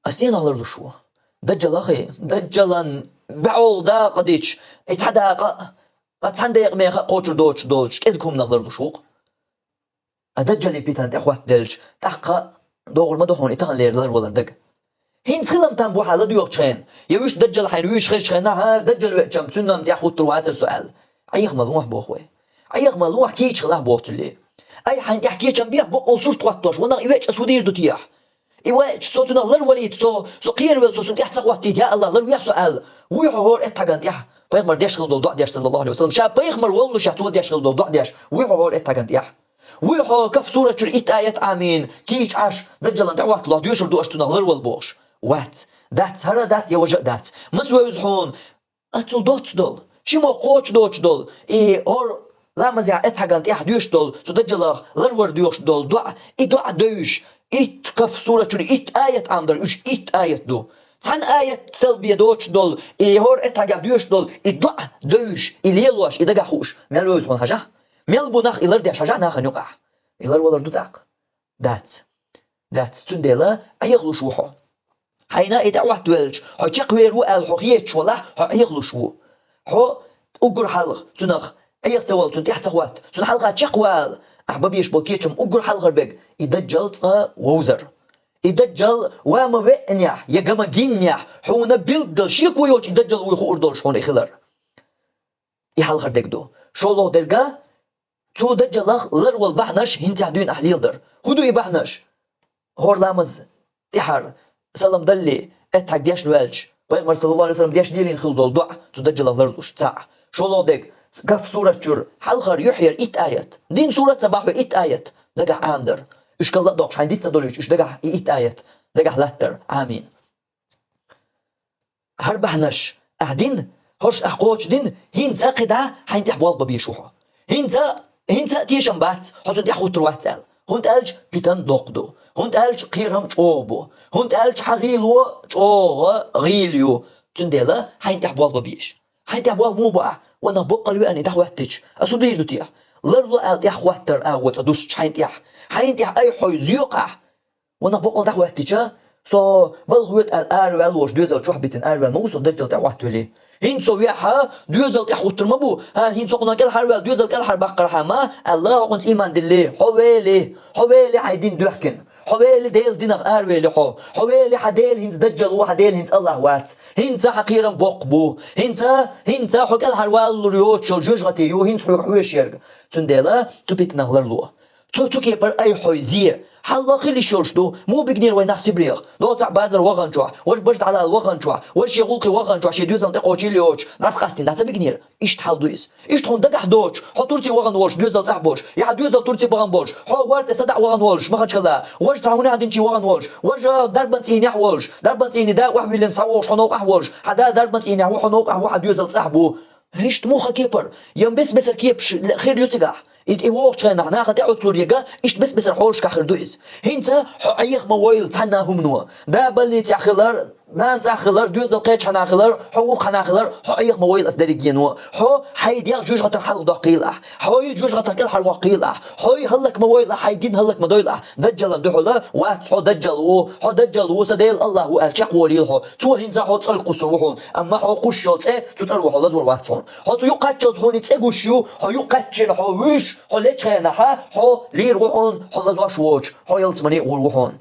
Ас стенах ларлуш ву? Даджалах и, даджалан бӀе дакъа дича, и цхьа дакъа а, цхьана декъа меха а кхочур доцуш долчу кӀезиг хӀуманах ларлуш ву-кх. А даджалан питана тӀе хӀоттаделча, тӀаккха догӀур ма ду хьуна и таханлера ларвалар дага. ХӀинца хилам там бу хьан ладоьгӀучу хенахь, я вуьш даджал хьайна вуьйш хезачу хенахь, хӀара даджал веачам, цуьнан тӀехь хӀуттур вацара со аьлла. Ӏеха ма лохьа боху вай. Ӏеха ма лохьа, кийча хилахь боху цуьлле. Ай, хьайна тӀехь кечам бехь, боккъал сурт хӀоттош, ванах и веача ас хӀу дийр ду техьа? И веача, со цунах ларвалийта, со, со кхеравелла, со цунна тӀехь ца хӀоттийта, я АллахӀ, ларвехь со аьлла. Вуй хьо хӀора эттхьаган тӀехь? Пайхамар деш хила долу доӀа деш, саллаллаху алейхи ва саллам. Ша пайхамар воллушехь, цо деш хила долу доӀа деш. Вуй хьо хӀора эттхьаган тӀехь? Вуй хьо Кахф сурат чуьра итт аят Ӏамийна, кийча Ӏаш, даджалан тӀехӀотталахь, доьшур ду аш цунах ларвала бохуш. Вац. Дац, хӀара дац, я важа а дац. Маса вевза хьуна, аццул доцца долу, ши мохк кхочуш доцуш долу, и хӀора ламазехь эттхьаган тӀехь доьшуш долу, цу даджалах ларвар доьхуш долу доӀа, и доӀа девзаш, итт Кахф сурат чуьра итт аят Ӏамдар, уьш итт аят ду. Цхьана аят талбе доцуш долу, и хӀора эттхьагехь доьшуш долу, и доӀа девзаш, и лелош, и дагахь хууш, мел вевза хьуна хьажахь? Мел бу нах и лардеш хьажахь нахана юкъахь? И ларвалар ду тӀаккха? Дац. Дац. Цундела Ӏехалуш ву хьо. Хьайна и тӀехӀоттавелча, хьо чекхвер ву аьлла хьо хеташ валахь, хьо Ӏехалуш ву. Хьо уггар хьалха цунах Ӏеха ца вала, цунна тӀехь ца хӀотта, цунна хьалха чекхвала, ахь бан безаш болу кечам уггар хьалхара берг, и даджал цкъа вовзар. И даджал ва ма веанехь, я га ма гиннехь, хьуна билггал шеко йолчу и даджал вуй хуур долуш хьуна и хилар. И хьалхара дерг ду. ШолгӀа дерг а, цу даджалах ларвала бахьанаш хӀинца дуьйна ахь леладар. ХӀун ду и бахьанаш? ХӀора ламаз тӀехьара салам далале, эттхьаг дешна ваьлча, пайхамар, саллаллаху алейхи ва саллам, дешна лелийна хила долу доӀа цу даджалах лардеш цхьаъ. ШолгӀа дерг, Кахф сурат чуьра хьалхара юьхьера итт аят. Дин сурат ца бахьа итт аят дагахь Ӏамдар. Уьш калла а доккхуш, хьайн диц ца долуьйтуш, уьш дагахь и итт аят дагахь латтар Ӏамийна. ХӀара бахьанаш ахь дина, хӀорш ахь кхочушдина, хӀинца а кхидӀа хьайн тӀехь болх бан безаш ву хьо. ХӀинца, хӀинца а тешам бац, хьо цунна тӀехь хӀуттур вац аьлла. ХӀунда аьлча питан доккха ду. ХӀунда аьлча кхерам чӀогӀа бу. ХӀунда аьлча хьан гӀийло чӀогӀа гӀийла ю. Цундела хьайн тӀехь болх бан безаш. Хьайн тӀехь болх муха бу ахь? Ванах боккъал веана и дӀахӀоьттича, ас хӀу дийр ду техьа? Ларло аьлла тӀехь хӀоттар агӀо цӀа дуссучу хьайн тӀехь. Хьайн тӀехь айхьа хьой зоькъахь. Ванах боккъал дӀахӀоьттича, со балха воьду аьлла араваьлла волуш, доьзал чохь битина араваьлла ма ву со даджал тӀехь хӀоттавелий. ХӀинца со вехьа, доьзал тӀехь хӀуттур ма бу, хӀан, хӀинца хӀокхунах кӀелхьарваьлла, доьзал кӀелхьарбаккхархьама, аьлла, хӀокхунца ийман диллий, хьо велий, хьо велий хьайн дин доьхкина, хьо велий Делан динах аравелий хьо, хьо велий хьан Дела хӀинца даджал ву, хьан Дела хӀинца АллахӀ вац, хӀинца хьан кхерам боккха бу, хӀинца, хӀинца хьо кӀелхьарвалалур йоцуш йолу жоьжахати ю, хӀинца хьоьга хьоьжуш ерг. Цундела цу питанах ларло. Цу, цу кепара айхьа хьой зе. Хьалла хила йиш йолуш ду. Муха бигнера вай нах Сибрех? Доцахь базар ваханчохь, важа бажа дӀалала ваханчохь, важа шен гӀуллакхе ваханчохь, шен доьзална тӀекхочийла йоцуш, дӀасакъастийна, дӀа ца бигнера? Иштта хьал ду иза. Иштта хьуна дагахь доцуш, хьо Турце вахана волуш, доьзал цӀахь болуш, я хьан доьзал Турце бахана болуш, хьо гӀор тӀе садаӀа вахана волуш, Махачкала, важа цхьа хӀун динчий вахана волуш, важа дарбан цӀийнехь волуш, дарбан цӀийне да охьавиллина схьавогӀуш хьо новкъахь волуш, хьан да дарбан цӀийнехь ву, хьо новкъахь ву, хьан доьзал цӀахь бу. Иштта муха кепара? Ян бес-бесара кепаш хир ю цигахь? И тӀе вогӀучу хенахь нахана тӀеӀутталур ега, иштта бес-бесара хьолашкахь хир ду иза. ХӀинца хьо Ӏеха ма войла цхьанна а хӀумано. Да больницехь хилар, нана цӀахь хилар, доьзал кхечхьана хилар, хьо вукхана хилар, хьо Ӏеха ма войла аса дерригено. Хьо хьайн дегӀ жоьжахатах хьалха доккхийла ахь. Хьой жоьжахатах кӀелхьарвоккхийла ахь. Хьой хӀаллак ма войла ахь, хьайн дин хӀаллак ма дойла ахь. Даджалан дуьхьала вац хьо даджал ву, хьо даджал ву, сан Дела АллахӀ ву аьлла чекхволийла хьо. Цо хӀинца хьо цӀарга кхуссур ву хьуна. Амма хьо кхуссуш йолу цӀе, цу цӀарво хьо лазор вац хьуна. Хьо цу юккъаччалц хьуна и цӀе гуш ю, хьо юккъаччина хьо вуьйш, хьо лечу хенахьа, хьо лийр ву хьуна, хьо лазош воцуш, хьо ялсамане а гӀур ву хьуна.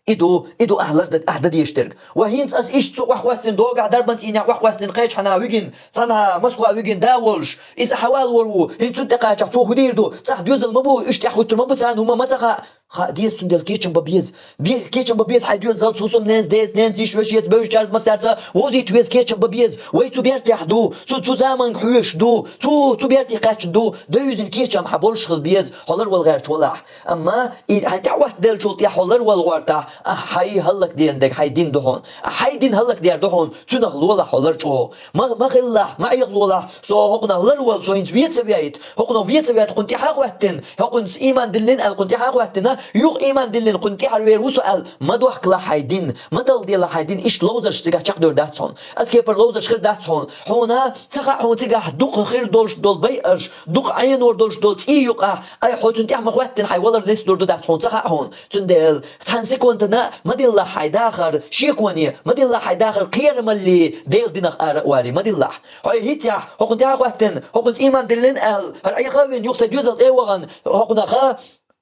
И ду, и ду ахь лардан, ахь дан дезаш дерг. Ва хӀинца ас иштта цу охьахоьссина догахь, дарбан цӀийнехь охьахоьссина, кхечхьана вигина, цхьанхьа Москва вигина да волуш, иза хьавалавор ву, хӀинца цунна тӀекхачахь цо хӀу дийр ду, цӀахь доьзал ма бу, уьш тӀехӀуттур ма бу царна, хӀума ма ца хаьа. Хаьа деза, цундела кечам бан беза. Бе, кечам бан беза хьайн доьзалца, хӀусамненца, деза, ненца, йиша, вешеца, бевзачаьрца, массаьрца, вовзийта веза кечам бан беза. Вай цу бертехь ду, цу, цу заманга хьоьжуш ду, цу, цу бертехь кхаьчна ду, девзина кечам хьан болуш хила беза, хьо ларвала гӀерташ валахь. Амма и хьайн тӀехӀоттаделлачул тӀехь хьо ларвала гӀортахь, ахь хьайн хӀаллакдеран дерг хьайн дин ду хьуна. Ахь хьайн дин хӀаллакдер ду хьуна, цунах лолахь хьо лар чӀогӀа. Ма, ма хилалахь, ма Ӏехалолахь, со хӀокхунах ларвала, со хӀинца вен ца вейта, хӀокхунах вен ца вейта, кхунна тӀаьхьа а хӀоьттина, хӀокхунца ийман диллина аьлла, кхунна тӀаьхьа а хӀоьттина, юха ийман диллина, кхунна тӀаьхьара вер ву со аьлла, ма дохкалахь хьайн дин, ма талхаделахь хьайн дин, иштта ловзарш цигахь чекхдевр дац хьуна. Аса кепара ловзарш хир дац хьуна. Хьуна ца хаьа хьуна цигахь дукха хир долуш долу байарш, дукха Ӏенор долуш долу цӀий юкъахь, ай, хьо цунна тӀаьхьа ма хӀоьттина, хьайн валар лестадор ду дац хьуна, ца хаьа хьуна. Цундела цхьана секундана ма диллахь хьайн дахар шеконе, ма диллахь хьайн дахар кхерамалле, Делан динах ара а вале, ма диллахь. Хьо хӀинццехь, хӀокхунна тӀаьхьа а хӀоьттина, хӀокхунца ийман диллина аьлла, хӀара Ӏеха а вина, юха сайн доьзал тӀе а вахана, хӀокхунаха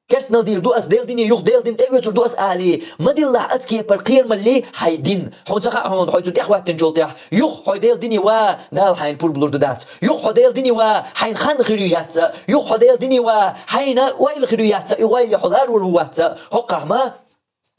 Керстанал дийр ду ас Делан дине, юха Делан дин тӀеоьцур ду ас алий, ма диллахь оцу кепара кхерамаллий хьайн дин. Хьуна ца хаьа хьуна, хьо цунна тӀехӀоьттинчул тӀехь, юха хьо Делан дине ван, Дала хьайна пурба лур ду дац. Юха хьо Делан дине ван, хьайна хан хир ю яц а, юха хьо Делан дине ван, хьайна ойла хир ю яц а, и ойла хьо ларвар ву вац а. ХӀокхахь ма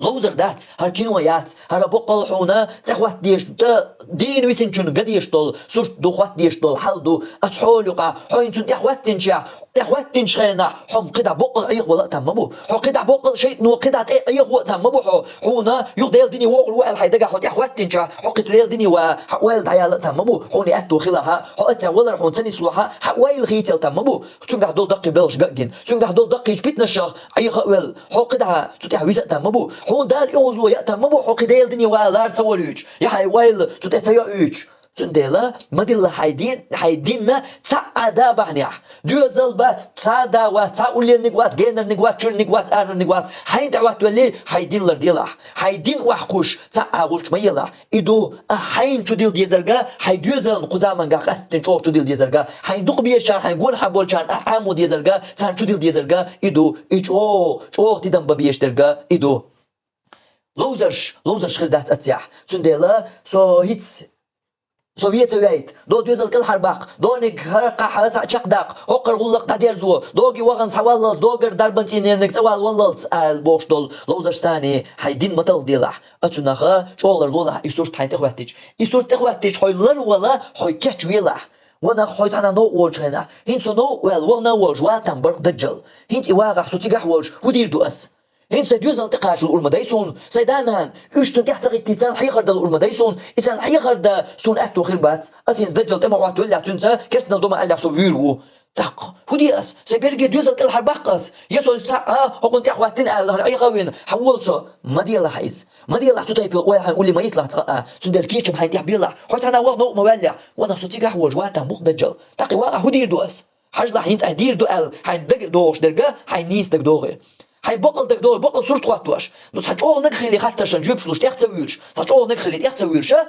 ловзар дац, хӀара кино яц, хӀара боккъал хьуна тӀехӀоттадеш, тӀе дийна висинчун ган деш долу сурт ду, хӀоттадеш долу хьал ду. Ас хьола юкъахь, хьо хӀинца цунна тӀехӀоьттинчехь, тӀехӀоьттинчу хенахь, хьо кхидӀа боккъал Ӏехавала а там ма бу. Хьо кхидӀа боккъал шайтӀано кхидӀа тӀе Ӏехо а там ма бу хьо. Хьуна юха Делан дине вогӀур ву аьлла хьайн дагахь хьо тӀехӀоьттинчехь, хьо кхидӀа Делан дине ван, хьан ойла дӀаяьлла а там ма бу. Хьуна аьтто хилахь, хьо оццехь валар хьуна ца нислахь, хьан ойла хийцал там ма бу. Цуьнгахь долу даккхий белхаш ган а гина, цуьнгахь долу даккхийчу питанашах Ӏеха а велла, хьо кхидӀа цу тӀехь виса а там ма бу. Хьуна Дала оьгӀазло яа а там ма бу, хьо кхин Делан дине ван лара ца волуьйтуш, я хьайн ойла цу тӀе ца йоуьйтуш. Цундела ма дилла хьайн дин, хьайн динна цхьа а да бахьанехь. Доьзал бац, цхьа а да вац, цхьа а уллерниг вац, генарниг вац, чуьрниг вац, арарниг вац. Хьайн тӀехӀоттавеллий, хьайн дин ларделахь. Хьайн дин охьакхуьйсуш цхьа а гӀулч ма елахь. И ду ахь хьайна чу дилла дезарг, хьайн доьзална кху заманахь къаьсттина чӀогӀа чу дилла дезарг, хьайн дукха безачарна, хьайн гонахьа болчарна ахь Ӏамо дезарг, царна чу дилла дезарг и ду, и чӀогӀа, чӀогӀа тидам бан безаш дерг и ду. Ловзарш, ловзарш хир дац оццехь. Цундела со хӀинца, со вен ца вейта, до доьзал кӀелхьарбаккха, дониг хӀара кхахь цхьаъ чекхдаккха, хӀокхара гӀуллакх дӀадерзо, доге вахана схьаваллалц, догара дарбан цӀийнерниг цӀа вала валлалц, аьлла бохуш долу ловзарш царний хьайн дин ма талхаделахь. Оцунах чӀогӀа ларлолахь и сурт хьайн тӀехӀоьттича. И сурт тӀехӀоьттича хьо ларвала, хьо кечвелахь. Ванах хьо цхьана новкъа волчу хенахь, хӀинца со новкъа ваьлла, вахана а волуш, ван там бара-кх Даджал. ХӀинца и вагӀахь со цигахь волуш, хӀун дийр ду ас? ХӀинца сайн доьзална тӀекхачалур ма дай суна, сайн да-нана, уьш цунна тӀехь ца хӀиттий, царна хьехар далур ма дай суна, и царна хьехар дан суна аьтто хир бац. Ас хӀинца Даджал тӀе ма хӀоттавеллехь, цуьнца керстанал до ма аьллехь, со вуьйр ву. ТӀаккха хӀун де ас? Сайн берриге доьзал кӀелхьарбаккха ас? Я со цхьаъ а хӀокхунна тӀехӀоьттина аьлла, хӀара Ӏеха а вина, хьан вола со? Ма делахь иза. Ма делахь цу тайпа йолу ойла хьайн улле ма йитлахь цкъа а. Цундела кечам хьайн тӀехь белахь. Хьо цхьана ваха новкъа ма ваьллехь, ванах со цигахь волуш, ван там бу-кх Даджал. ТӀаккха и вагӀахь хӀун дийр ду ас? Хьажалахь, хӀинца ахь дийр ду аьлла, хьайн дага догӀуш дерг, хьайн нийса дага догӀий. Хьайн боккъал дага догӀий, боккъал сурт хӀоттош. Ну, цхьа чӀогӀа нагахь хилий хаттаршна жоьпаш луш тӀех ца вуьйлуш, цхьа чӀогӀа нагахь хилий тӀех ца вуьйлуш, а?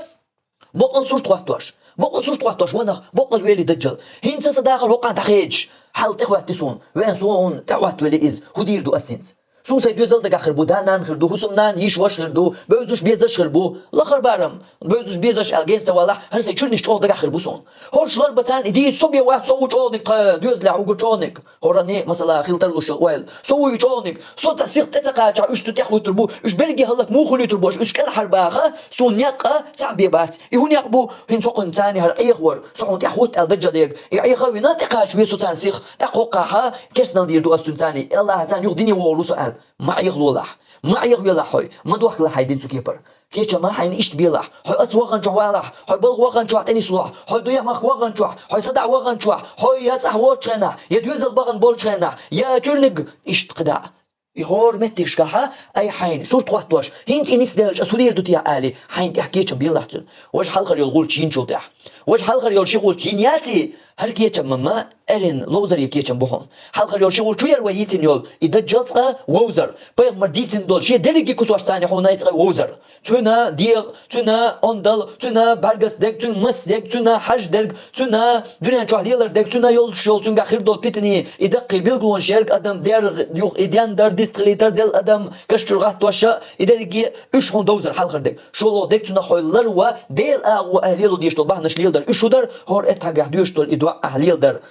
Боккъал сурт хӀоттош. Боккъал сурт хӀоттош, ванах, боккъал вели Даджал. ХӀинца сан дахар хӀокхахь дӀахедаш, хьал тӀехӀоьттий суна. Вен суна тӀехӀоттавелли иза, хӀун дийр ду ас хӀинца? Суна сайн доьзал дагахь хир бу, да-нана хир ду, хӀусамнана, йиша-ваша хир ду, бевзаш-безаш хир бу. Лахара барам, бевзаш-безаш аьлла гена ца валахь, хӀара сайн чуьрнаш чӀогӀа дагахь хир бу суна. ХӀорш лар бан царна и дийца, со бен вац, со ву чӀогӀаниг тхан доьзалехь, уггар чӀогӀаниг. ХӀоранний, масала, хила тарлуш йолу ойла. Со вуй чӀогӀаниг. Со тхан сих тӀе ца кхачахь, уьш цу тӀехь луьттур бу, уьш берриге хӀаллак муха хуьлуьйтур бу аша, уьш кӀелхьарбаха, суна некъ а цхьаъ бен бац. И хӀун некъ бу? ХӀинца хӀокхунна царний хӀара Ӏехавар, со хьуна тӀехь хӀутту аьлла Даджал дега. И Ӏеха а вина, тӀекхача веза со царна сих. ТӀаккха хӀокхахь керстанал дийр ду ас цуьнан царний. АллахӀа царна юха дине вогӀур ву со аьлла. Ма Ӏехавелахь хьо, ма дохкалахь хьайн дин цу кепара. Кечам а хьайна иштта белахь. Хьо оццу ваханчохь валахь, хьо балха ваханчохь тӀенислохь, хьо дуьненах ваханчохь, хьо садаӀа ваханчохь, хьо я цӀахь воцучу хенахь, я доьзал бахана болчу хенахь, я чуьрниг иштта кхидӀа. И хӀора меттигашкахь а, ай хьайна сурт хӀоттош, хӀинца и нисделча ас хӀун дийр ду техьа алий, хьайна тӀехь кечам белахь цуьнан. Важа хьалхара йолу гӀулч йинчул тӀехь. Важа хьалхара йолу ши гӀулч йина яций, хӀара кечам ма-ма, эрна ловзаре кечам бу хьуна. Хьалхара йолу ши гӀулч ю яра вай йийцина йолу, и Даджал цкъа вовзар. Пайхамар дийцина долу шен дерриге куцаш царна хьуна и цкъа вовзар. Цуьнан дегӀ, цуьнан ондал, цуьнан бӀаьргаш дерг, цуьнан мас дерг, цуьнан хьаж дерг, цуьнан дуьнен чохь лелар дерг, цуьнан йолуш йолу цуьнгахь хир долу питанийн, и даккхий билгалонаш ерг адам дер, юха и ден дар, дистхилийтар дел адам, каш чуьра гӀаттош а, и дерриге уьш хьуна довзар хьалхара дерг. ШолгӀа дерг цунах хьо ларва, Делан агӀо ахь лело дезаш долу бахьанаш леладар. Уьш хӀун дара, хӀора эттахьгахь доьшуш долу и доӀа ахь леладар.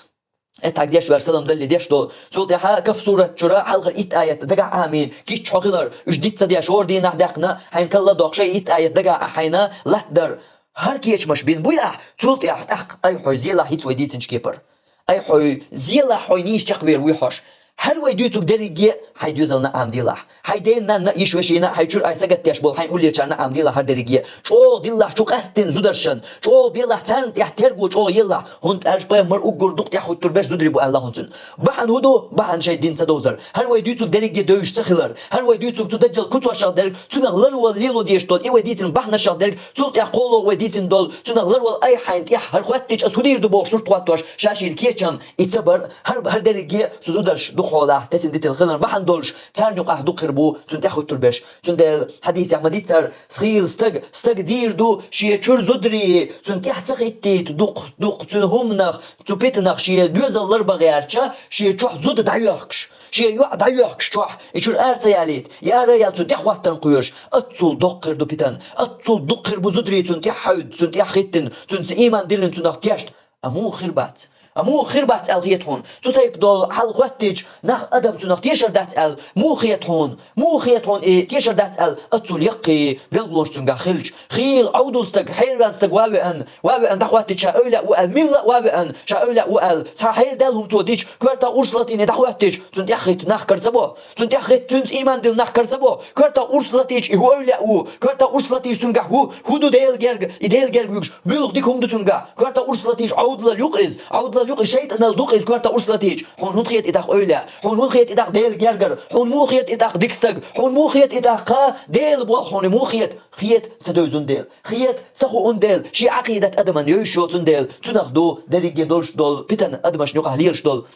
Эттахьгахь деш ваьлла салам далале деш долу. Цул тӀаьхьа Каф сурат чуьра хьалхара итт аят дагахь Ӏамийна, кийча хьо хилар, уьш диц ца деш, хӀора дийнахь даьккхина, хьайна калла а доккхуш, и итт аят дагахь ахь хьайна латтадар. ХӀара кечамаш бина буй ахь, цул тӀаьхьа тӀаккха ай хьо зелахь хӀинца вай дийцинчу кепара. Ай хьо зелахь, хьо нийса чекхвер вуй хьош. ХӀара вай дуьйцург дерриге а хьайн доьзална Ӏамаделахь. Хьайн ден-нанна, йиша-вешина, хьайн чуьра ай сагатдеш болу хьайн уллерачарна Ӏамаделахь хӀара дерриге. ЧӀогӀа диллахь чу къаьсттина зударшна. ЧӀогӀа белахь царна тӀехь терго чӀогӀа елахь. ХӀунда аьлча пайхамар уггар дукха тӀехь хӀуттур берш зударий бу аьлла хӀун цуьнан. Бахьана хӀун ду? Бахьана шайн дин ца довзар. ХӀара вай дуьйцург дерриге девзаш ца хилар. ХӀара вай дуьйцург цу Даджал куцошах дерг, цуьнах ларвала лело дезаш долу, и вай дийцина бахьанашах дерг, цул тӀаьхьа кхоалгӀа вай дийцина долу, цуьнах ларвала ай хьайна тӀехь хӀара хӀоттича ас хӀун дийр ду бохуш сурт хӀоттош, ша шена кечам и ца бар, хӀара, хӀара дерриге а цу зударша дукха хьолахь тесина дитина хилар бахьана долуш, царна юкъахь дукха хир бу цунна тӀаьхьахӀуттур берш. Цундела хьадисехь ма-дийццара, хийла стаг, стаг дийр ду шен чуьра зударий, цунна тӀаьхьа ца хӀиттийта дукха, дукха цуьнан хӀуманах, цу питанах шен доьзал ларбан гӀерташ, шен чохь зуда дӀайоьхкуш, шен йоӀ дӀайоьхкуш чохь, и чуьра ара ца ялийта, и ара а яьлла цунна тӀаьхьахӀоттарна кхоьруш, оццул доккха хир ду питана, оццул дукха хир бу зударий цунна тӀаьхьахӀуьтту, цунна тӀаьхьахӀиттина, цунца ийман диллина, цунах тешна. А муха хир бац? А муха хир бац аьлла хета хьуна? Цу тайпа долу хьал хӀоттийча, нах, адам цунах тешар дац аьлла муха хета хьуна? Муха хета хьуна и тешар дац аьлла, оццул яккхий билгалонаш цуьнгахь хилча? Хийла Ӏовдал стаг, хьераваьлла стаг ван а веана, ван а веана дӀахӀоттийча ша эвлаяъ ву аьлла, милла а ван а веана, ша эвлаяъ ву аьлла, цхьа хьерадаьлла хӀума цо дича, коьртах урс латийна дӀахӀоттийча, цунна тӀаьхьахӀитта нах кара ца бо? Цунна тӀаьхьахӀитта, цуьнца ийман дилла нах кара ца бо? Коьртах урс латийча, и хӀун эвлаяъ ву? Коьртах урс латийча, цуьнгахь хӀу, хӀу ду Делан герга, и Делан герга вуьгуш, муьлха дика хӀума ду цуьнгахь? Коьртах урс латийча, Ӏовдалал ю-кх иза, Ӏовдалал ю-кх иза, шайтӀанал ду-кх иза коьртах урс латийча. Хьуна хӀунда хета и дакъа эвлаяъ? Хьуна хӀунда хета и дакъа Делан гергара? Хьуна муха хета и дакъа дика стаг? Хьуна муха хета и дакъа Делан болх? Хьуна муха хета? Хета ца девзина дела, хета ца хууна дела, шен Ӏакъидат адамна йовзуш йоцун дела, цунах ду дерриге долуш долу питана, адамашна юкъахь лелаш долу.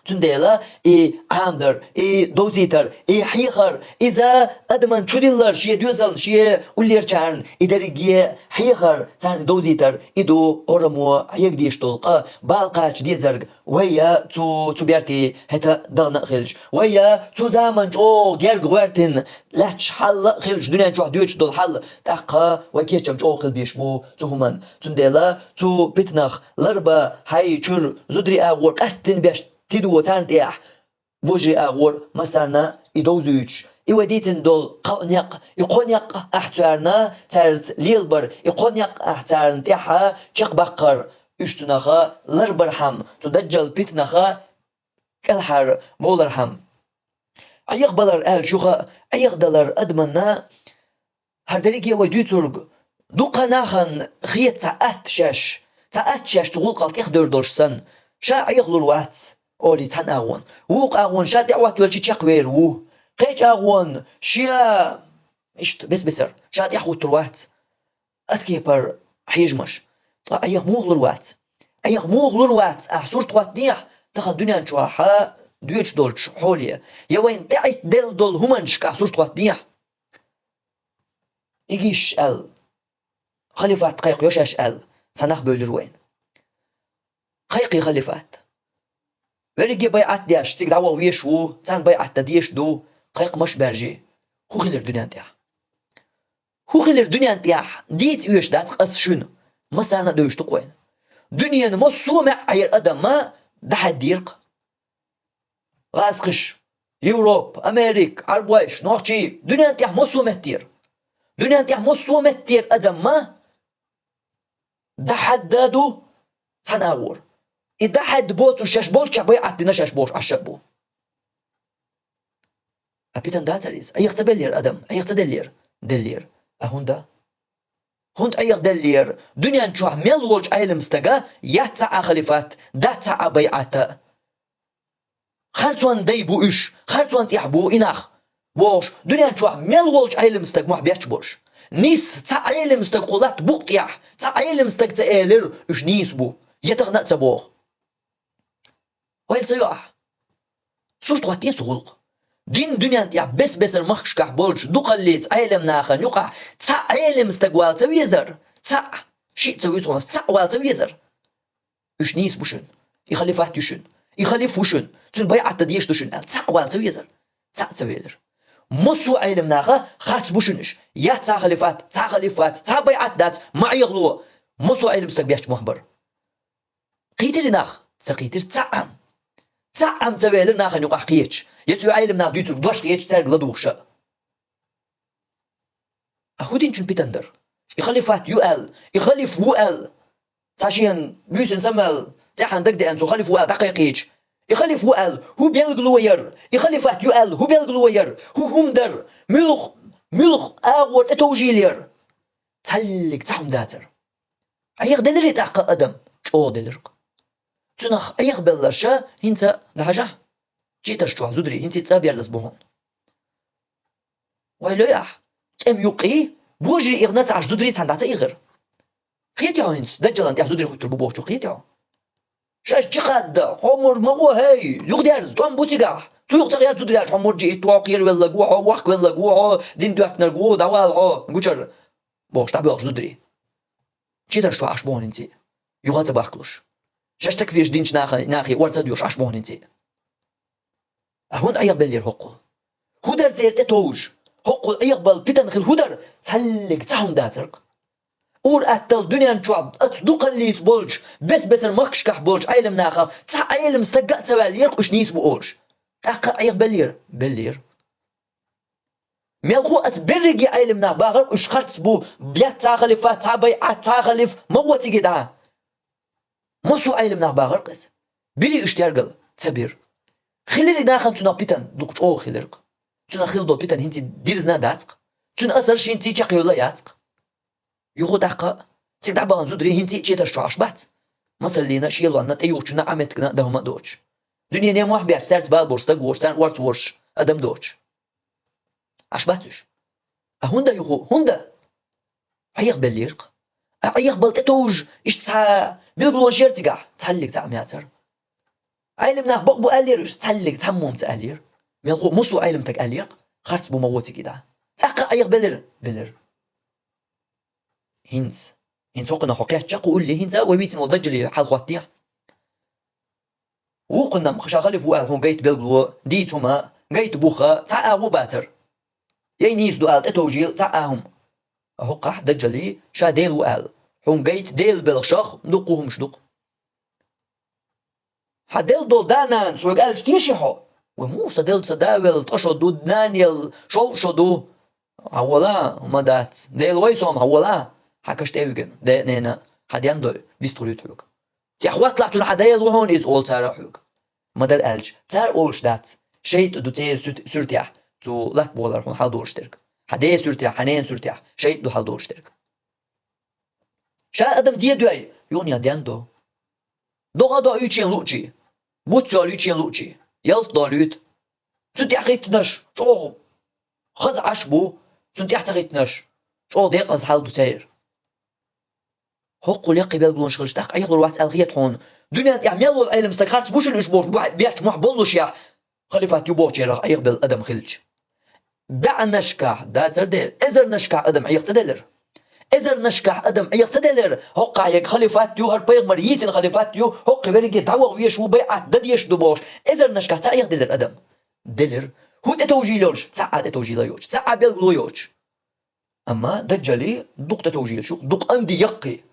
Цундела и Ӏамадар, и довзийтар, и хьехар, иза адаман чудиллар шен доьзална, шен уллерачарна, и дерриге хьехар, царна довзийтар, и ду Ӏорамо хьега дезаш долу къа, бала кхача дезарг, вай я цу, цу бертий хӀета дахана а хилча, вай я цу заман чӀогӀа герга гӀоьртина лаьтташ хьал а хилча, дуьнен чохь доьдуш долу хьал, тӀаккха вай кечам чӀогӀа хила безаш бу цу хӀуманна. Цундела цу питанах ларбан хьайн чуьра зударий агӀор къаьсттина беш тидо царна тӀехь, божарий агӀор массарна и довзуьйтуш. И вай дийцина долу кхо некъ, и кхо некъ ахь царна, цаьрца лелабар, и кхо некъ ахь царна тӀехьа чекхбаккхар, уьш цунаха ларбархьама, цу даджал питанаха кӀелхьара бовлархьама. Ӏехабалар аьлча юха, Ӏехадалар адаманна, хӀара дерриге вай дуьйцург, дукха нахана хета цхьа атта шаьш, цхьа атта шаьш цу гӀуллакхах тӀехдевр долуш санна, ша Ӏехалур вац, олий цхьана агӀонна. Вукху агӀонна ша тӀехӀоттавелча чекхвер ву. Кхечу агӀонна шен, иштта бес-бесара, ша тӀехӀуттур вац. Аса кепара хьежамаш. Ткъа Ӏеха муха лур вац? Ӏеха муха лур вац, ахь сурт хӀоттадехьа, тахана дуьнен чохь доьдуш долчу хьоле. Я вайна тӀеӀиттаделла долу хӀуманашка ахь сурт хӀоттадехьа. И гиш аьлла, халифат кхайкхайо шаьш аьлла, цхьа нах бевлира вайна. Кхайкхий халифат. Верриге байӀат деш, цига дӀаваха везаш ву, царна байӀат дан дезаш ду, кхайкхамаш а баьржий. ХӀун хилира дуьнен тӀехь? ХӀун хилира дуьнен тӀехь? Дийца оьшуш дац аса шуьна. Массарна а девзаш ду-кх вайна. Дуьненан массо а маьӀӀера адам а дӀахьаьддийра-кх. ГӀазкхаша, Европа, Америка, Ӏарбойша, нохчий, дуьнен тӀехь массо а меттера. Дуьнен тӀехь массо а меттера адам а дӀахьаьдда ду цхьана агӀора. И дӀахьаьдда боцурш шаьш болччохь байӀат дина шаьш бохуш Ӏаш а бу. А питана дацара иза? Ӏеха ца беллера адам? Ӏеха ца деллера? Деллера. А хӀунда? ХӀунда Ӏеха деллера? Дуьнен чохь мел волчу Ӏелам стага яц цхьа а халифат, дац цхьа а байӀат. Харцонан дай бу уьш, харцонан тӀехь бу и нах, бохуш, дуьнен чохь мел волчу Ӏелам стаг мохь бетташ болуш. Нийса цхьа Ӏелам стаг кху латта букъа тӀехь, цхьа Ӏелам стаг ца элира, уьш нийса бу, я тахана а ца боху. Ойла ца йо ахь? Сурт хӀоттае цу гӀуллакха. Дин дуьнен тӀехь бес-бесара махкашкахь болчу дукхаллица Ӏелам нахана юкъахь цхьа Ӏелам стаг вала ца везара? Цхьаъ, шиъ ца вуьйцу хьуна, цхьаъ вала ца везара? Уьш нийса бу шуна. И халифат ю шуна. И халиф ву шуна. Цуьнан байӀат дан дезаш ду шуна аьлла, цхьаъ вала ца везара? Цхьаъ ца велира. Массо а Ӏелам наха харц бу шуна уьш. Яц цхьа халифат, цхьа халифат, цхьа байӀат дац, ма Ӏехало. Массо а Ӏелам стаг бетташ мохь бара. Кхийтира и нах? Ца кхийтира цхьаъ-м. Цхьаъ-м ца велира нахана юкъахь кхеташ. Я цу Ӏелам наха дуьйцург дош хеташ цаьрга ладугӀуш а. А хӀун динчун питана дара? И халифат ю аьлла, и халиф ву аьлла. Цхьа шена буьйсина самаваьлла, цӀеххьана дагадеана цо халиф ву аьлла дӀакхайкхийча. И халиф ву аьлла, хӀун билгало яра? И халифат ю аьлла, хӀун билгало яра? ХӀун хӀума дара? Муьлха, муьлха агӀор тӀетовжийлера? Цхьаллиг цхьа хӀума дацара. Ӏеха делира и тӀаккха адам? ЧӀогӀа делира-кх. Цунах Ӏехабелларш хӀинца дӀахьажахь. Читарш чохь зударий, хӀинца и цӀа берзас бу хьуна. Вай лой ахь, тӀем юккъе, божарий ихна ца Ӏаш зударий цхьаьна дӀа ца ихира. Кхетий хьо хӀинца, даджалан тӀехь зударий хӀуттур бу бохучух кхетий хьо? Шаьш чекхадда, хьо мур ма гӀо, хӀей, юхадерза, тӀом бу цигахь, Цу юкъа ца гӀерта зударий, хьо мурджиит ву, хьо кхеравелларг ву, хьо воккхавелларг ву, хьо дин доьттинарг ву, дӀавала хьо гучара, бохуш, дӀабоьлху зударий. Четарш чохь Ӏаш бу хьуна хӀинца а. Юха ца бахкалуш. Шаьш тахка везаш динчу наха-, нахе орца а доьшуш Ӏаш бу хьуна хӀинца а. А хӀунда Ӏехабеллера хӀоккхул? ХӀун дара церан тӀетовжа? ХӀоккхул Ӏехабала питана хила хӀун дара? Цхьаллиг цхьа хӀума дацара-кх. Ур-атталла дуьнен чохь оцу дукхаллица болчу, бес-бесара махкашкахь болчу Ӏелам нахах цхьа Ӏелам стаг а ца ваьллера-кх уьш нийса бу олуш. ТӀаккха а Ӏехабеллера? Беллера. Мелхо а оцу берриге Ӏелам наха бахара-кх уьш харц бу, бетта цхьа а халифат, цхьа а байӀат, цхьа а халифа ма гӀо цига дӀа. Массо а Ӏелам наха бахара-кх иза. Бирий уьш тергал? Ца бира. Хилира нахана цунах питана? Дукха чӀогӀа хилира-кх. Цунах хилла долу питана хӀинца дирзина а дац-кх. Цуьнан асарш хӀинца а чекхъевлла яц-кх. Юха тӀаккха а цига дӀабахана зударий хӀинца а четарш чохь Ӏаш бац? Масаллина, шелонна, тӀеюхучунна, Ӏаметтигна а дан хӀума а доцуш. Дуьненан мохь бетташ цаьрца бала болуш стаг воцуш, царна орца воцуш адам доцуш. Ӏаш бац уьш? А хӀунда юха? ХӀунда? Ӏехабеллера-кх. А Ӏехабала тӀетовжа иштта цхьа билгалонаш яра цигахь? Цхьаллиг цхьа а ма яцара. Ӏелам нах бакъ бу аьллера уьш? Цхьаллиг цхьаммо а ца аьллера. Мелхо а массо а Ӏелам стага аьллера-кх, харц бу, ма гӀо цига дӀа. ТӀаккха а Ӏехабелира? Белира. ХӀинца. ХӀинца хӀокхунах хьо кхетча, кху улле хӀинца а вай вийцина волу Даджали хьал хӀоттехьа. Вукхунна-м ша халифа ву аьлла хьуна гайта билгало, дийца хӀума, гайта буха, цхьа а агӀо а бацара. Яй нийса ду аьлла тӀетовжийла цхьа а хӀума. ХӀокхахь Даджали ша Дела ву аьлла хьуна гайта Делан белхашах дуккха а хӀумаш ду-кх. Хьан делла долу да-нанас хьоьга аьлча теший хьо? Вай муха сан делла, сан да велла ткъа шо ду, нана елла шовзткъа шо ду? Хьан вола, ма дац. Дела вай сом, хьан вола. Хьан каш тӀе а вигина, де а, нена а, хьан ден дой, вистхуьлуьйту хьоьга. Я хӀотталахь цунна, хьан дела ву хьуна иза, олу цара хьоьга. Ма дара аьлча, цара олуш дац, шайтӀа ду церан суьрт-, суьртехь цу латта болар хьуна хьал долуш дерг. Хьан ден суьртехь, хьан ненан суьртехь шайтӀа ду хьал долуш дерг. Ша адам де дой, юха ден до. ДогӀа а до уьйчен луучий, буц йолуьйту уьйчен луучий, ялта долуьйту. Цу тӀехь хӀиттинарш чӀогӀа хаза Ӏаш бу, цунна тӀехь ца хӀиттинарш чӀогӀа декъаза хьал ду церан. ХӀоккхул яккхий билгалонаш хилча, тӀаккха Ӏехалур вац аьлла хета хьуна. Дуьнен тӀехь мел волу Ӏелам стаг харц бу шуна уьш бохуш, бу-, бетташ мохь боллушехь, халифат ю бохучарах Ӏехабелла адам хилча. БӀеннашкахь, дацара дера, эзарнашкахь адам Ӏеха ца делира. Эзарнашкахь адам Ӏеха ца делира, хӀокхахь ерг халифат ю, хӀара пайхамар йийцина халифат ю, хӀокху верриге дӀаваха везаш ву, байӀат дан дезаш ду бохуш, эзарнашкахь ца Ӏеха делира адам? Делира. ХӀун тӀетовжийла йолуш? Цхьа а тӀетовжийла йоцуш, цхьа а билгало йоцуш. Амма Даджали дукха тӀетовжийлаш ю-кх, дукха анди яккхий.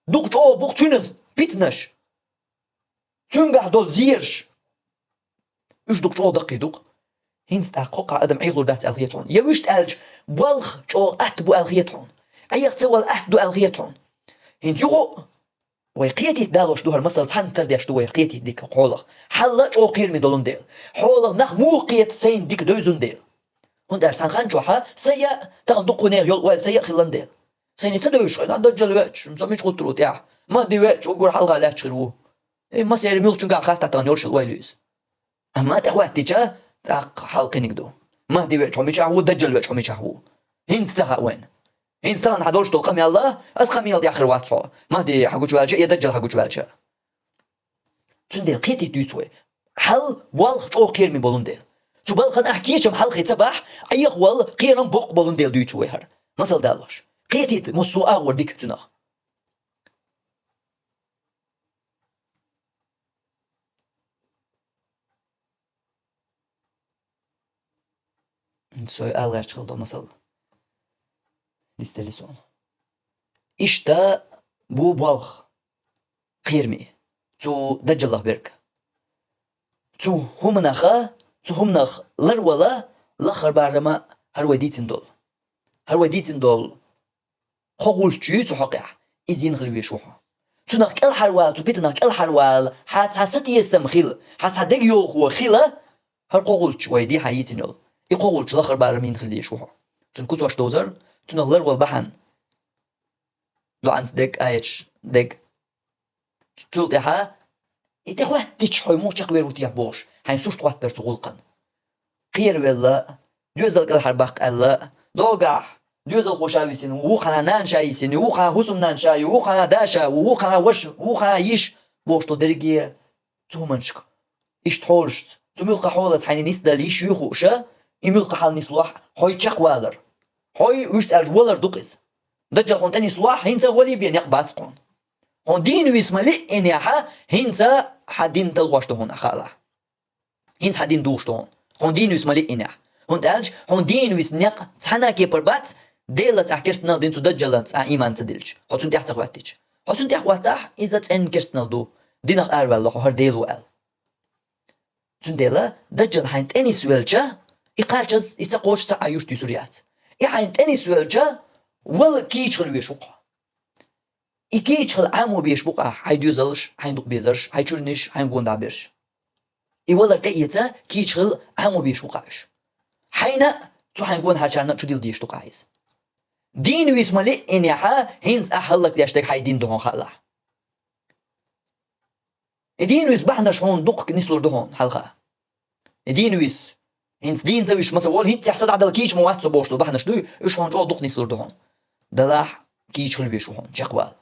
Дукха чӀогӀа бу-кх цуьнан питанаш. Цуьнгахь долу зераш. Уьш дукха чӀогӀа даккхий ду-кх. ХӀинца тӀаккха хӀокхахь адам Ӏехалур дац аьлла хета хьуна. Я вуьшта аьлча, болх чӀогӀа атта бу аьлла хета хьуна. Ӏеха ца вала атта ду аьлла хета хьуна. ХӀинца юха а вай кхетийта далош ду хӀара масал, цхьаьна тардеш ду вай кхетийта дика хьолах. Хьал а чӀогӀа кхераме долун дела. Хьолах нах муха кхета сайна дика девзун дела. ХӀунда аьлча цхьана хан чохь а, сан яа, тахана дуккха нехан йолу ойла сан яа хилла дела. Сайна ца девзаш хьуна, Даджал веача, со мича гӀуттур ву тӀехь? Махди веача, уггар хьалха лаьтташ хир ву. Э, массеран муьлххачуьнгахь хаттахь тахана йолуш йолу ойла ю иза. Амма тӀехӀоьттича, тӀаккха хьал кхиниг ду. Махди веача хьо мичахь ву, Даджал веача хьо мичахь ву? ХӀинца ца хаьа вайна. ХӀинца тахана хьан долуш долу къамел а, аса къамел тӀехь хир вац хьо, Махди хьан гучуваьлча а, я Даджал хьан гучуваьлча а. Цундела кхетийта дуьйцу вай. Хьал, болх чӀогӀа кхераме болун дела. Цу балхана ахь кечам хьалхе ца бахь, Ӏехавала кхерам боккха болун дела дуьйцу вай хӀара. Масал далош. Кхетийта массо а агӀор дика цунах. Со ала гӀерташ хила долу масал дицделла суна. Иштта бу болх кхераме цу Даджалах берг. Цу хӀуманах, цу хӀуманах ларвала лаххара барама хӀара вай дийцина долу. ХӀара вай дийцина долу кхо гӀулч ю цу хьокъехь, иза йина хила везаш ву хьо. Цунах кӀелхьарвала, цу питанах кӀелхьарвала, хьан цхьа сатесам хила, хьан цхьа дегайовхо хила, хӀара кхо гӀулч вай дехьа йийцина йолу. И кхо гӀулч лаххара барам йина хила дезаш ву хьо. Цуьнан куцаш довзар, цунах ларвала бахьана. ДоӀанца дерг, аяташ дерг. Цул тӀаьхьа, и тӀехӀоьттича хьо муха чекхвер ву техьа бохуш, хьайн сурт хӀоттар цу гӀуллакхана. Кхеравелла, доьзал кӀелхьарбаккха аьлла, догахь, доьзалхо ша висина ву, вукхана нана ша йисина ю, вукхана хӀусамнана ша ю, вукхана да ша ву, вукхана ваша, вукхана йиша, бохуш долу дерриге цу хӀуманашка. Иштта хьолашца, Цу муьлхха хьолаца хьайна нисдала йиш юй хууш, и муьлхха хьал нислохь хьо чекхвалар. Хьо вуьшта аьлча валар ду-кх иза. Даджал хьуна тӀе нислохь, хӀинца а валий бен некъ бац хьуна. Хьуна дийна вис ма лиъинехь, хӀинца хьан дин талхош ду хьуна, хаалахь. ХӀинца хьан дин духуш ду хьуна, хьуна дийна вис ма лиъинехь. ХӀунда аьлча хьуна дийна вис некъ цхьана кепара бац, Делаца ахь керстанал дина, цу Даджалаца ахь ийман ца диллча, хьо цунна тӀехь ца хӀоьттича. Хьо цунна тӀехь хӀоттахь, иза цӀена керстанал ду, динах араваьлла хьо, хӀара Дела ву аьлла. Цундела Даджал хьайна тӀе нисвелча, и кхачаза, и ца кхочуш цхьа а юрт юьсур яц. И хьайна тӀе нисвелча, вала кийча хила везаш ву-кх хьо. И кийча хила Ӏамо безаш бу-кх ахь хьайн доьзалш, хьайн дукха безарш, хьайн чуьрниш, хьайн гонахьа берш. И валар тӀеэца, кийча хила Ӏамо безаш бу-кх ахь уьш. Хьайна а, цу хьайн гонахьарчарна а чудилла дезаш ду-кх ахь иза. Дийна вис ма лиъинехь, хӀинца ахь хӀаллакдеш дерг хьайн дин ду хьуна, хаалахь. И дийна вис бахьанаш хьуна дуккха нислур ду хьуна хьалха. И дийна вис, хӀинца дийна ца висча ма ца волу, хӀинццехь са дӀадала кийча ма вац со бохуш долу бахьанаш дуй, уьш хьуна чӀогӀа дукха нислур ду хьуна. Далахь, кийча хила везаш ву хьуна, чекхвала.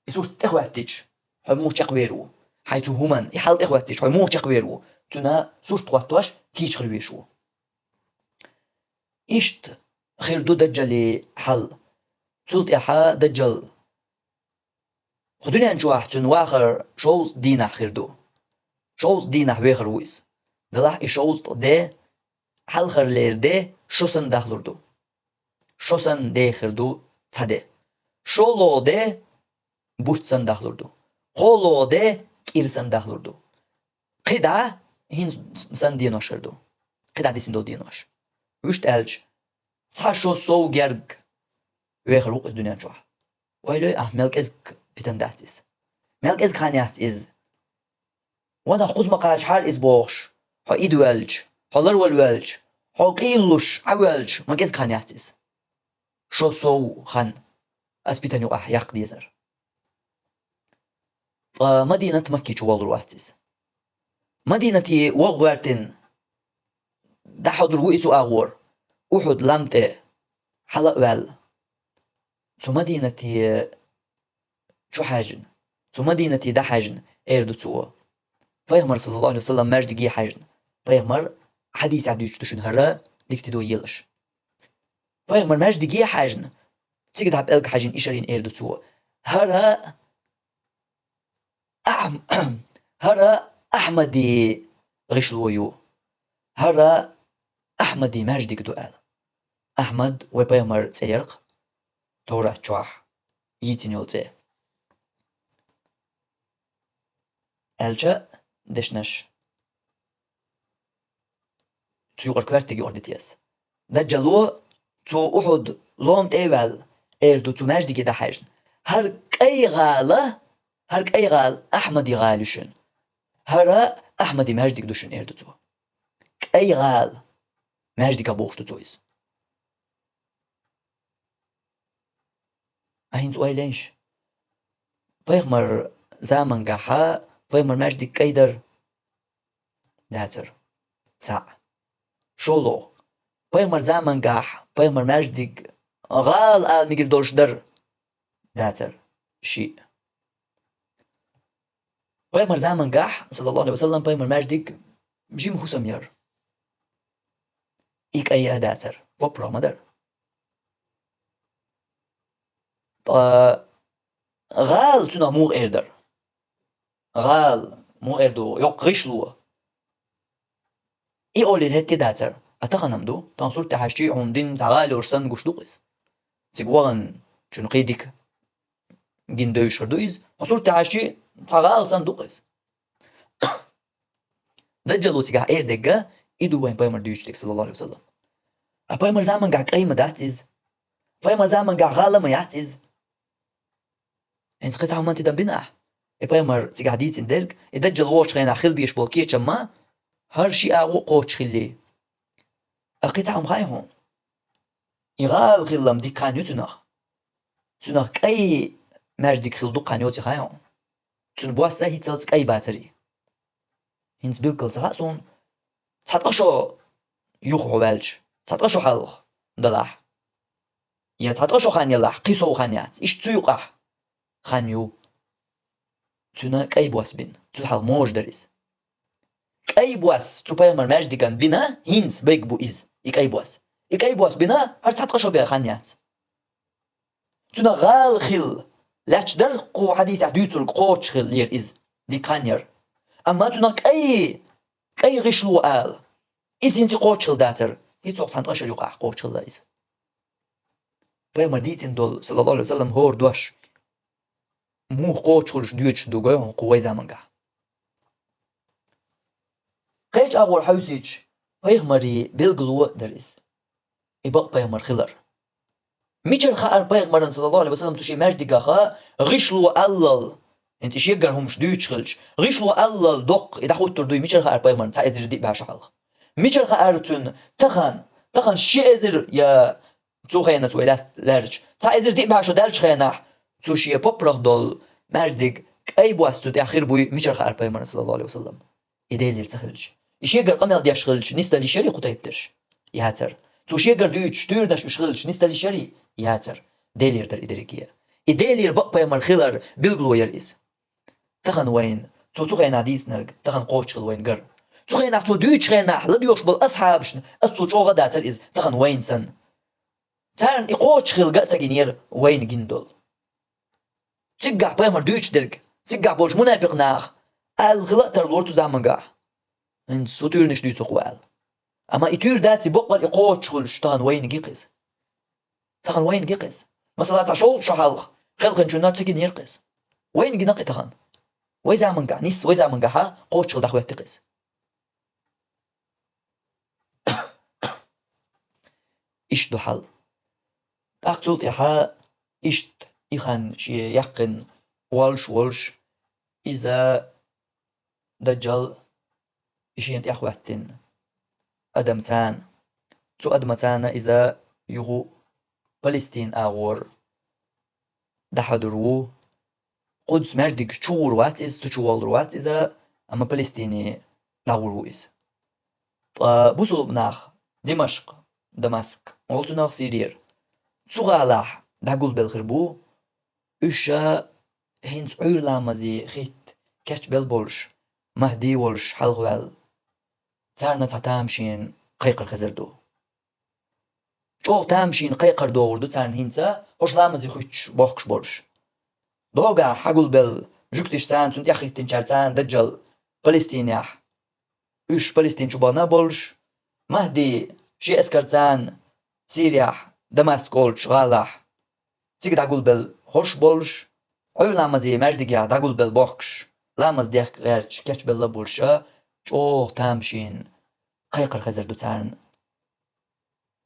И сурт тӀехӀоьттича, хьо муха чекхвер ву? Хьайн цу хӀуманна и хьал тӀехӀоьттича, хьо муха чекхвер ву? Цуьнан сурт хӀоттош, кийча хила везаш ву. Иштта хир ду Даджалан хьал. Цул тӀаьхьа Даджал кху дуьнен чохь цуьнан вахар шовзткъа дийнахь хир ду. Шовзткъа дийнахь вехар ву иза. Делахь и шовзткъа де, хьалхара лер де шо санна дахлур ду. Шо санна де хир ду цхьа де. ШолгӀа де бутт санна дахлур ду. КхоалгӀа де кӀира санна дахлур ду. КхидӀа хӀинца санна денош хир ду. КхидӀа дисина долу денош. Вуьшта аьлча, цхьа шо сов герга вехар ву-кх иза дуьнен чохь. Ойла йой ахь, мел кӀезиг питана дац иза. Мел кӀезиг хан яц иза. Ванах кхуза ма кхачахьара иза бохуш, хьо идвоьлча, хьо ларвала воьлча, хьо къийлалуш Ӏа воьлча, ма кӀезиг хан яц иза. Шо сов хан аса питана юкъахь яккха дезар. Ткъа Мадинат Макки чу вогӀур вац иза. Мадинате вогӀа гӀоьртина дӀахьодур ву и цу агӀор, Ухьуд лам тӀе хьала а ваьлла. Цу Мадинате чу хьаьжна, цу Мадинате дӀахьаьжна, эр ду цо. Пайхамар, саллаллаху алейхи ва саллам, маьждиге хьаьжна. Пайхамар хьадисехь дуьйцуш ду шуна хӀара дика тидо елаш. Пайхамар маьждиге хьаьжна, цига дӀа пӀелг хьаьжна, и шарийна эр ду цо. ХӀара Ахьм-, хӀара Ахьмади гӀишло ю. ХӀара Ахьмади маьждиг ду аьлла. Ахьмад вай пайхамар цӀе яра-кх, Товрат чохь йийцина йолу цӀе. Аьлча дешнаш. Цу юкъара коьртиг юкъара дитес. Даджало цу Ухьуд лом тӀе а ваьлла, эр ду цу маьждиге дӀахьаьжна. ХӀара кӀай гӀала, хӀара кӀай гӀала Ахьмади гӀала ю шуна. ХӀара Ахьмади маьждиг ду шуна, эр ду цо. КӀай гӀала маьждиг бохуш ду цо иза. Ахьа хӀинца ойла йойша. Пайхамар замангахьа пайхамар маьждиг кӀай дара? Дацара. Цхьаъ. ШолгӀа. Пайхамар замангахь пайхамар маьждиг гӀала ала мегар долуш дара? Дацара. Шиъ. Пайхамар замангахь, саллаллаху алейхи ва саллам, пайхамар маьждиг жима хӀусам яра. И кӀай а дацара. Попро ма дара. Ткъа гӀала цунах муха эр дара? ГӀала муха эр ду, йоккха гӀишло. И олийла хӀетте дацара. А тахана-м ду. Тахана сурт тӀе хьаьжчи, хьуна дин цхьа гӀала йолуш санна гуш ду-кх иза. Цига вахана чун кхин дика гина девзаш хир ду иза. Хьо сурт тӀе хьаьжчи, цхьа гӀала санна ду-кх иза. Даджало цигахь эр дерг а, и ду вайн пайхамар дуьйцуш дерг, саллаллаху алейхи ва саллам. А пайхамар замангахь кӀай ма дац иза. Пайхамар замангахь гӀала ма яц иза. ХӀинца кхин цхьа хӀуманна тидам бина ахь? И пайхамар цигахь дийцина дерг, и Даджал вогӀучу хенахь хила безаш болу кечам ма, хӀара ши агӀо кхочуш хилли. А кхин цхьа хӀума хаьий хьуна? И гӀала хилла-м дика хан ю цунах. Цунах кӀай маьждиг хила дукха хан йоций хаьий хьуна? Цуьнан бос а хӀинццалц кӀай бацарий? ХӀинца билггал ца хаьа суна, цхьа ткъа шо юха хьо ваьлча, цхьа ткъа шо хьалха далахь, я цхьа ткъа шо хан ялахь, кхин сов хан яц. Иштта цу юкъахь хан ю. Цуьнан кӀай бос бина, цу хьалха можа дара иза. кӀай бос цу пайхамар маьждиган бина, хӀинца байг бу иза, и кӀай бос. И кӀай бос бина, хӀара цхьа ткъа шо бен хан яц. Цуьнан гӀала хилла, лаьтташ дара кху хьадисехь дуьйцург кхочуш хилла лера иза, дика хан яра. Амма цуьнан кӀай, кӀай гӀишло ала, иза хӀинца кхочуш хилла дацара, хӀинца цхьана ткъа шера юкъахь кхочуш хилла иза. Пайхамар дийцина долу, саллаллаху Ӏалайхи ва саллам, хӀора дош муха кхочуш хуьлуш доьдуш ду гой хьуна кху вай замангахь. Кхечу агӀор хьовсийча, пайхамарийн билгало а дара иза. И бакъ пайхамар хилар. Мичара хаьара пайхамарна, саллаллаху Ӏалайхи ва саллам, цу шен маьждигах гӀишло аллал, хӀинца и шегара хӀумаш дуьйцуш хилча, гӀишло аллал доккха и дӀахӀуттур дуй, мичара хаьара пайхамарна цхьа эзар диъ бӀе шо хьалха? Мичара хаьара цуьнан тахана, тахана ши эзар я цу хенахь вай лаьцна лаьрча, цхьа эзар диъ бӀе шо даьллачу хенахь, цу шен поппарх долу маьждиг кӀай бос цу тӀехь хир буй, мичара хаьара пайхамарна, саллаллаху Ӏалайхи ва саллам? И Делера ца хилча. И шегара къамел деш хилча, нисдала йиш ярий кху тайпа дерш? Яцара. Цо шегара дуьйцуш туьйранаш уьш хилча, нисдала йиш ярий? Яцара. Делера дара и дерриге. И Делера бакъ пайхамар хилар билгало яра иза. Тахана вайна, цо цу хенахь дийцинарг, тахана кхочуш хилла вайна гар. Цу хенахь цо дуьйцучу хенахь ладоьгӀуш болу асхьабашна, ас цо чӀогӀа а дацара иза, тахана вайна санна. Царна и кхочуш хилла ган а ца гинера вайна гина долу. Циггахь пайхамар дуьйцуш дерг, циггахь болчу мунепикъ наха аьлла хила а тарлора цу замангахь. ХӀинца цу туьйранаш дуьйцу кху аьлла. Амма и туьйра дац, и боккъал и кхочуш хуьлуш, тахана вайна гина иза. Тахана вайна гина иза. Масала, цхьа шовзткъа шо хьалха кхелхинчунна ца гинера иза. Вайна гина и тахана. Вай замангахь, нисса вай замангахьа кхочуш хилла дӀахӀоьттира иза. Иштта ду хьал. ТӀаккха цул тӀаьхьа иштта и хан шен яьккхина волуш, волуш, иза Даджал и шена тӀехӀоьттина адамца. Цу адамца иза юха Палестин агӀор дӀахьадур ву. Къудс маьждиг чу гӀур вац иза, цу чу воллур вац иза, амма Палестине дӀагӀур ву иза. Ткъа бусулба нах Димашкъ, Дамаск, олу цунах Сирера, цу гӀалахь дӀагулбелла хир бу, уьш ша хӀинца Ӏуьйра ламазе хӀитта кечбелла болуш, Махьди волуш хьалхаваьлла. Царна цхьа тамашийна кхайкхар хезар ду. ЧӀогӀа тамашийна кхайкхар догӀур ду царна хӀинца, хӀорш ламазе хӀуьттуш бохкуш болуш. Догахь хьагулбелла жуьгташца, цунна тӀехӀиттинчаьрца Даджал Палестинехь, уьш Палестин чу бахана болуш, Махьди шен эскарца Сирехь, Дамаск олучу гӀалахь, цига дӀагулбелла хӀорш болуш, Ӏуьйра ламазе маьждигехь дӀагулбелла бохкуш, ламаз дехка гӀерташ кечбелла болуш ша, чӀогӀа тамашийна кхайкхар хезар ду царна.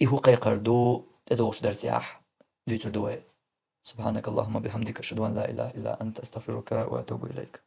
И хӀун кхайкхар ду, тӀедогӀучу дарсехь дуьйцур ду вай. سبحانك اللهم وبحمدك، أشهد أن لا إله إلا أنت، أستغفرك وأتوب إليك.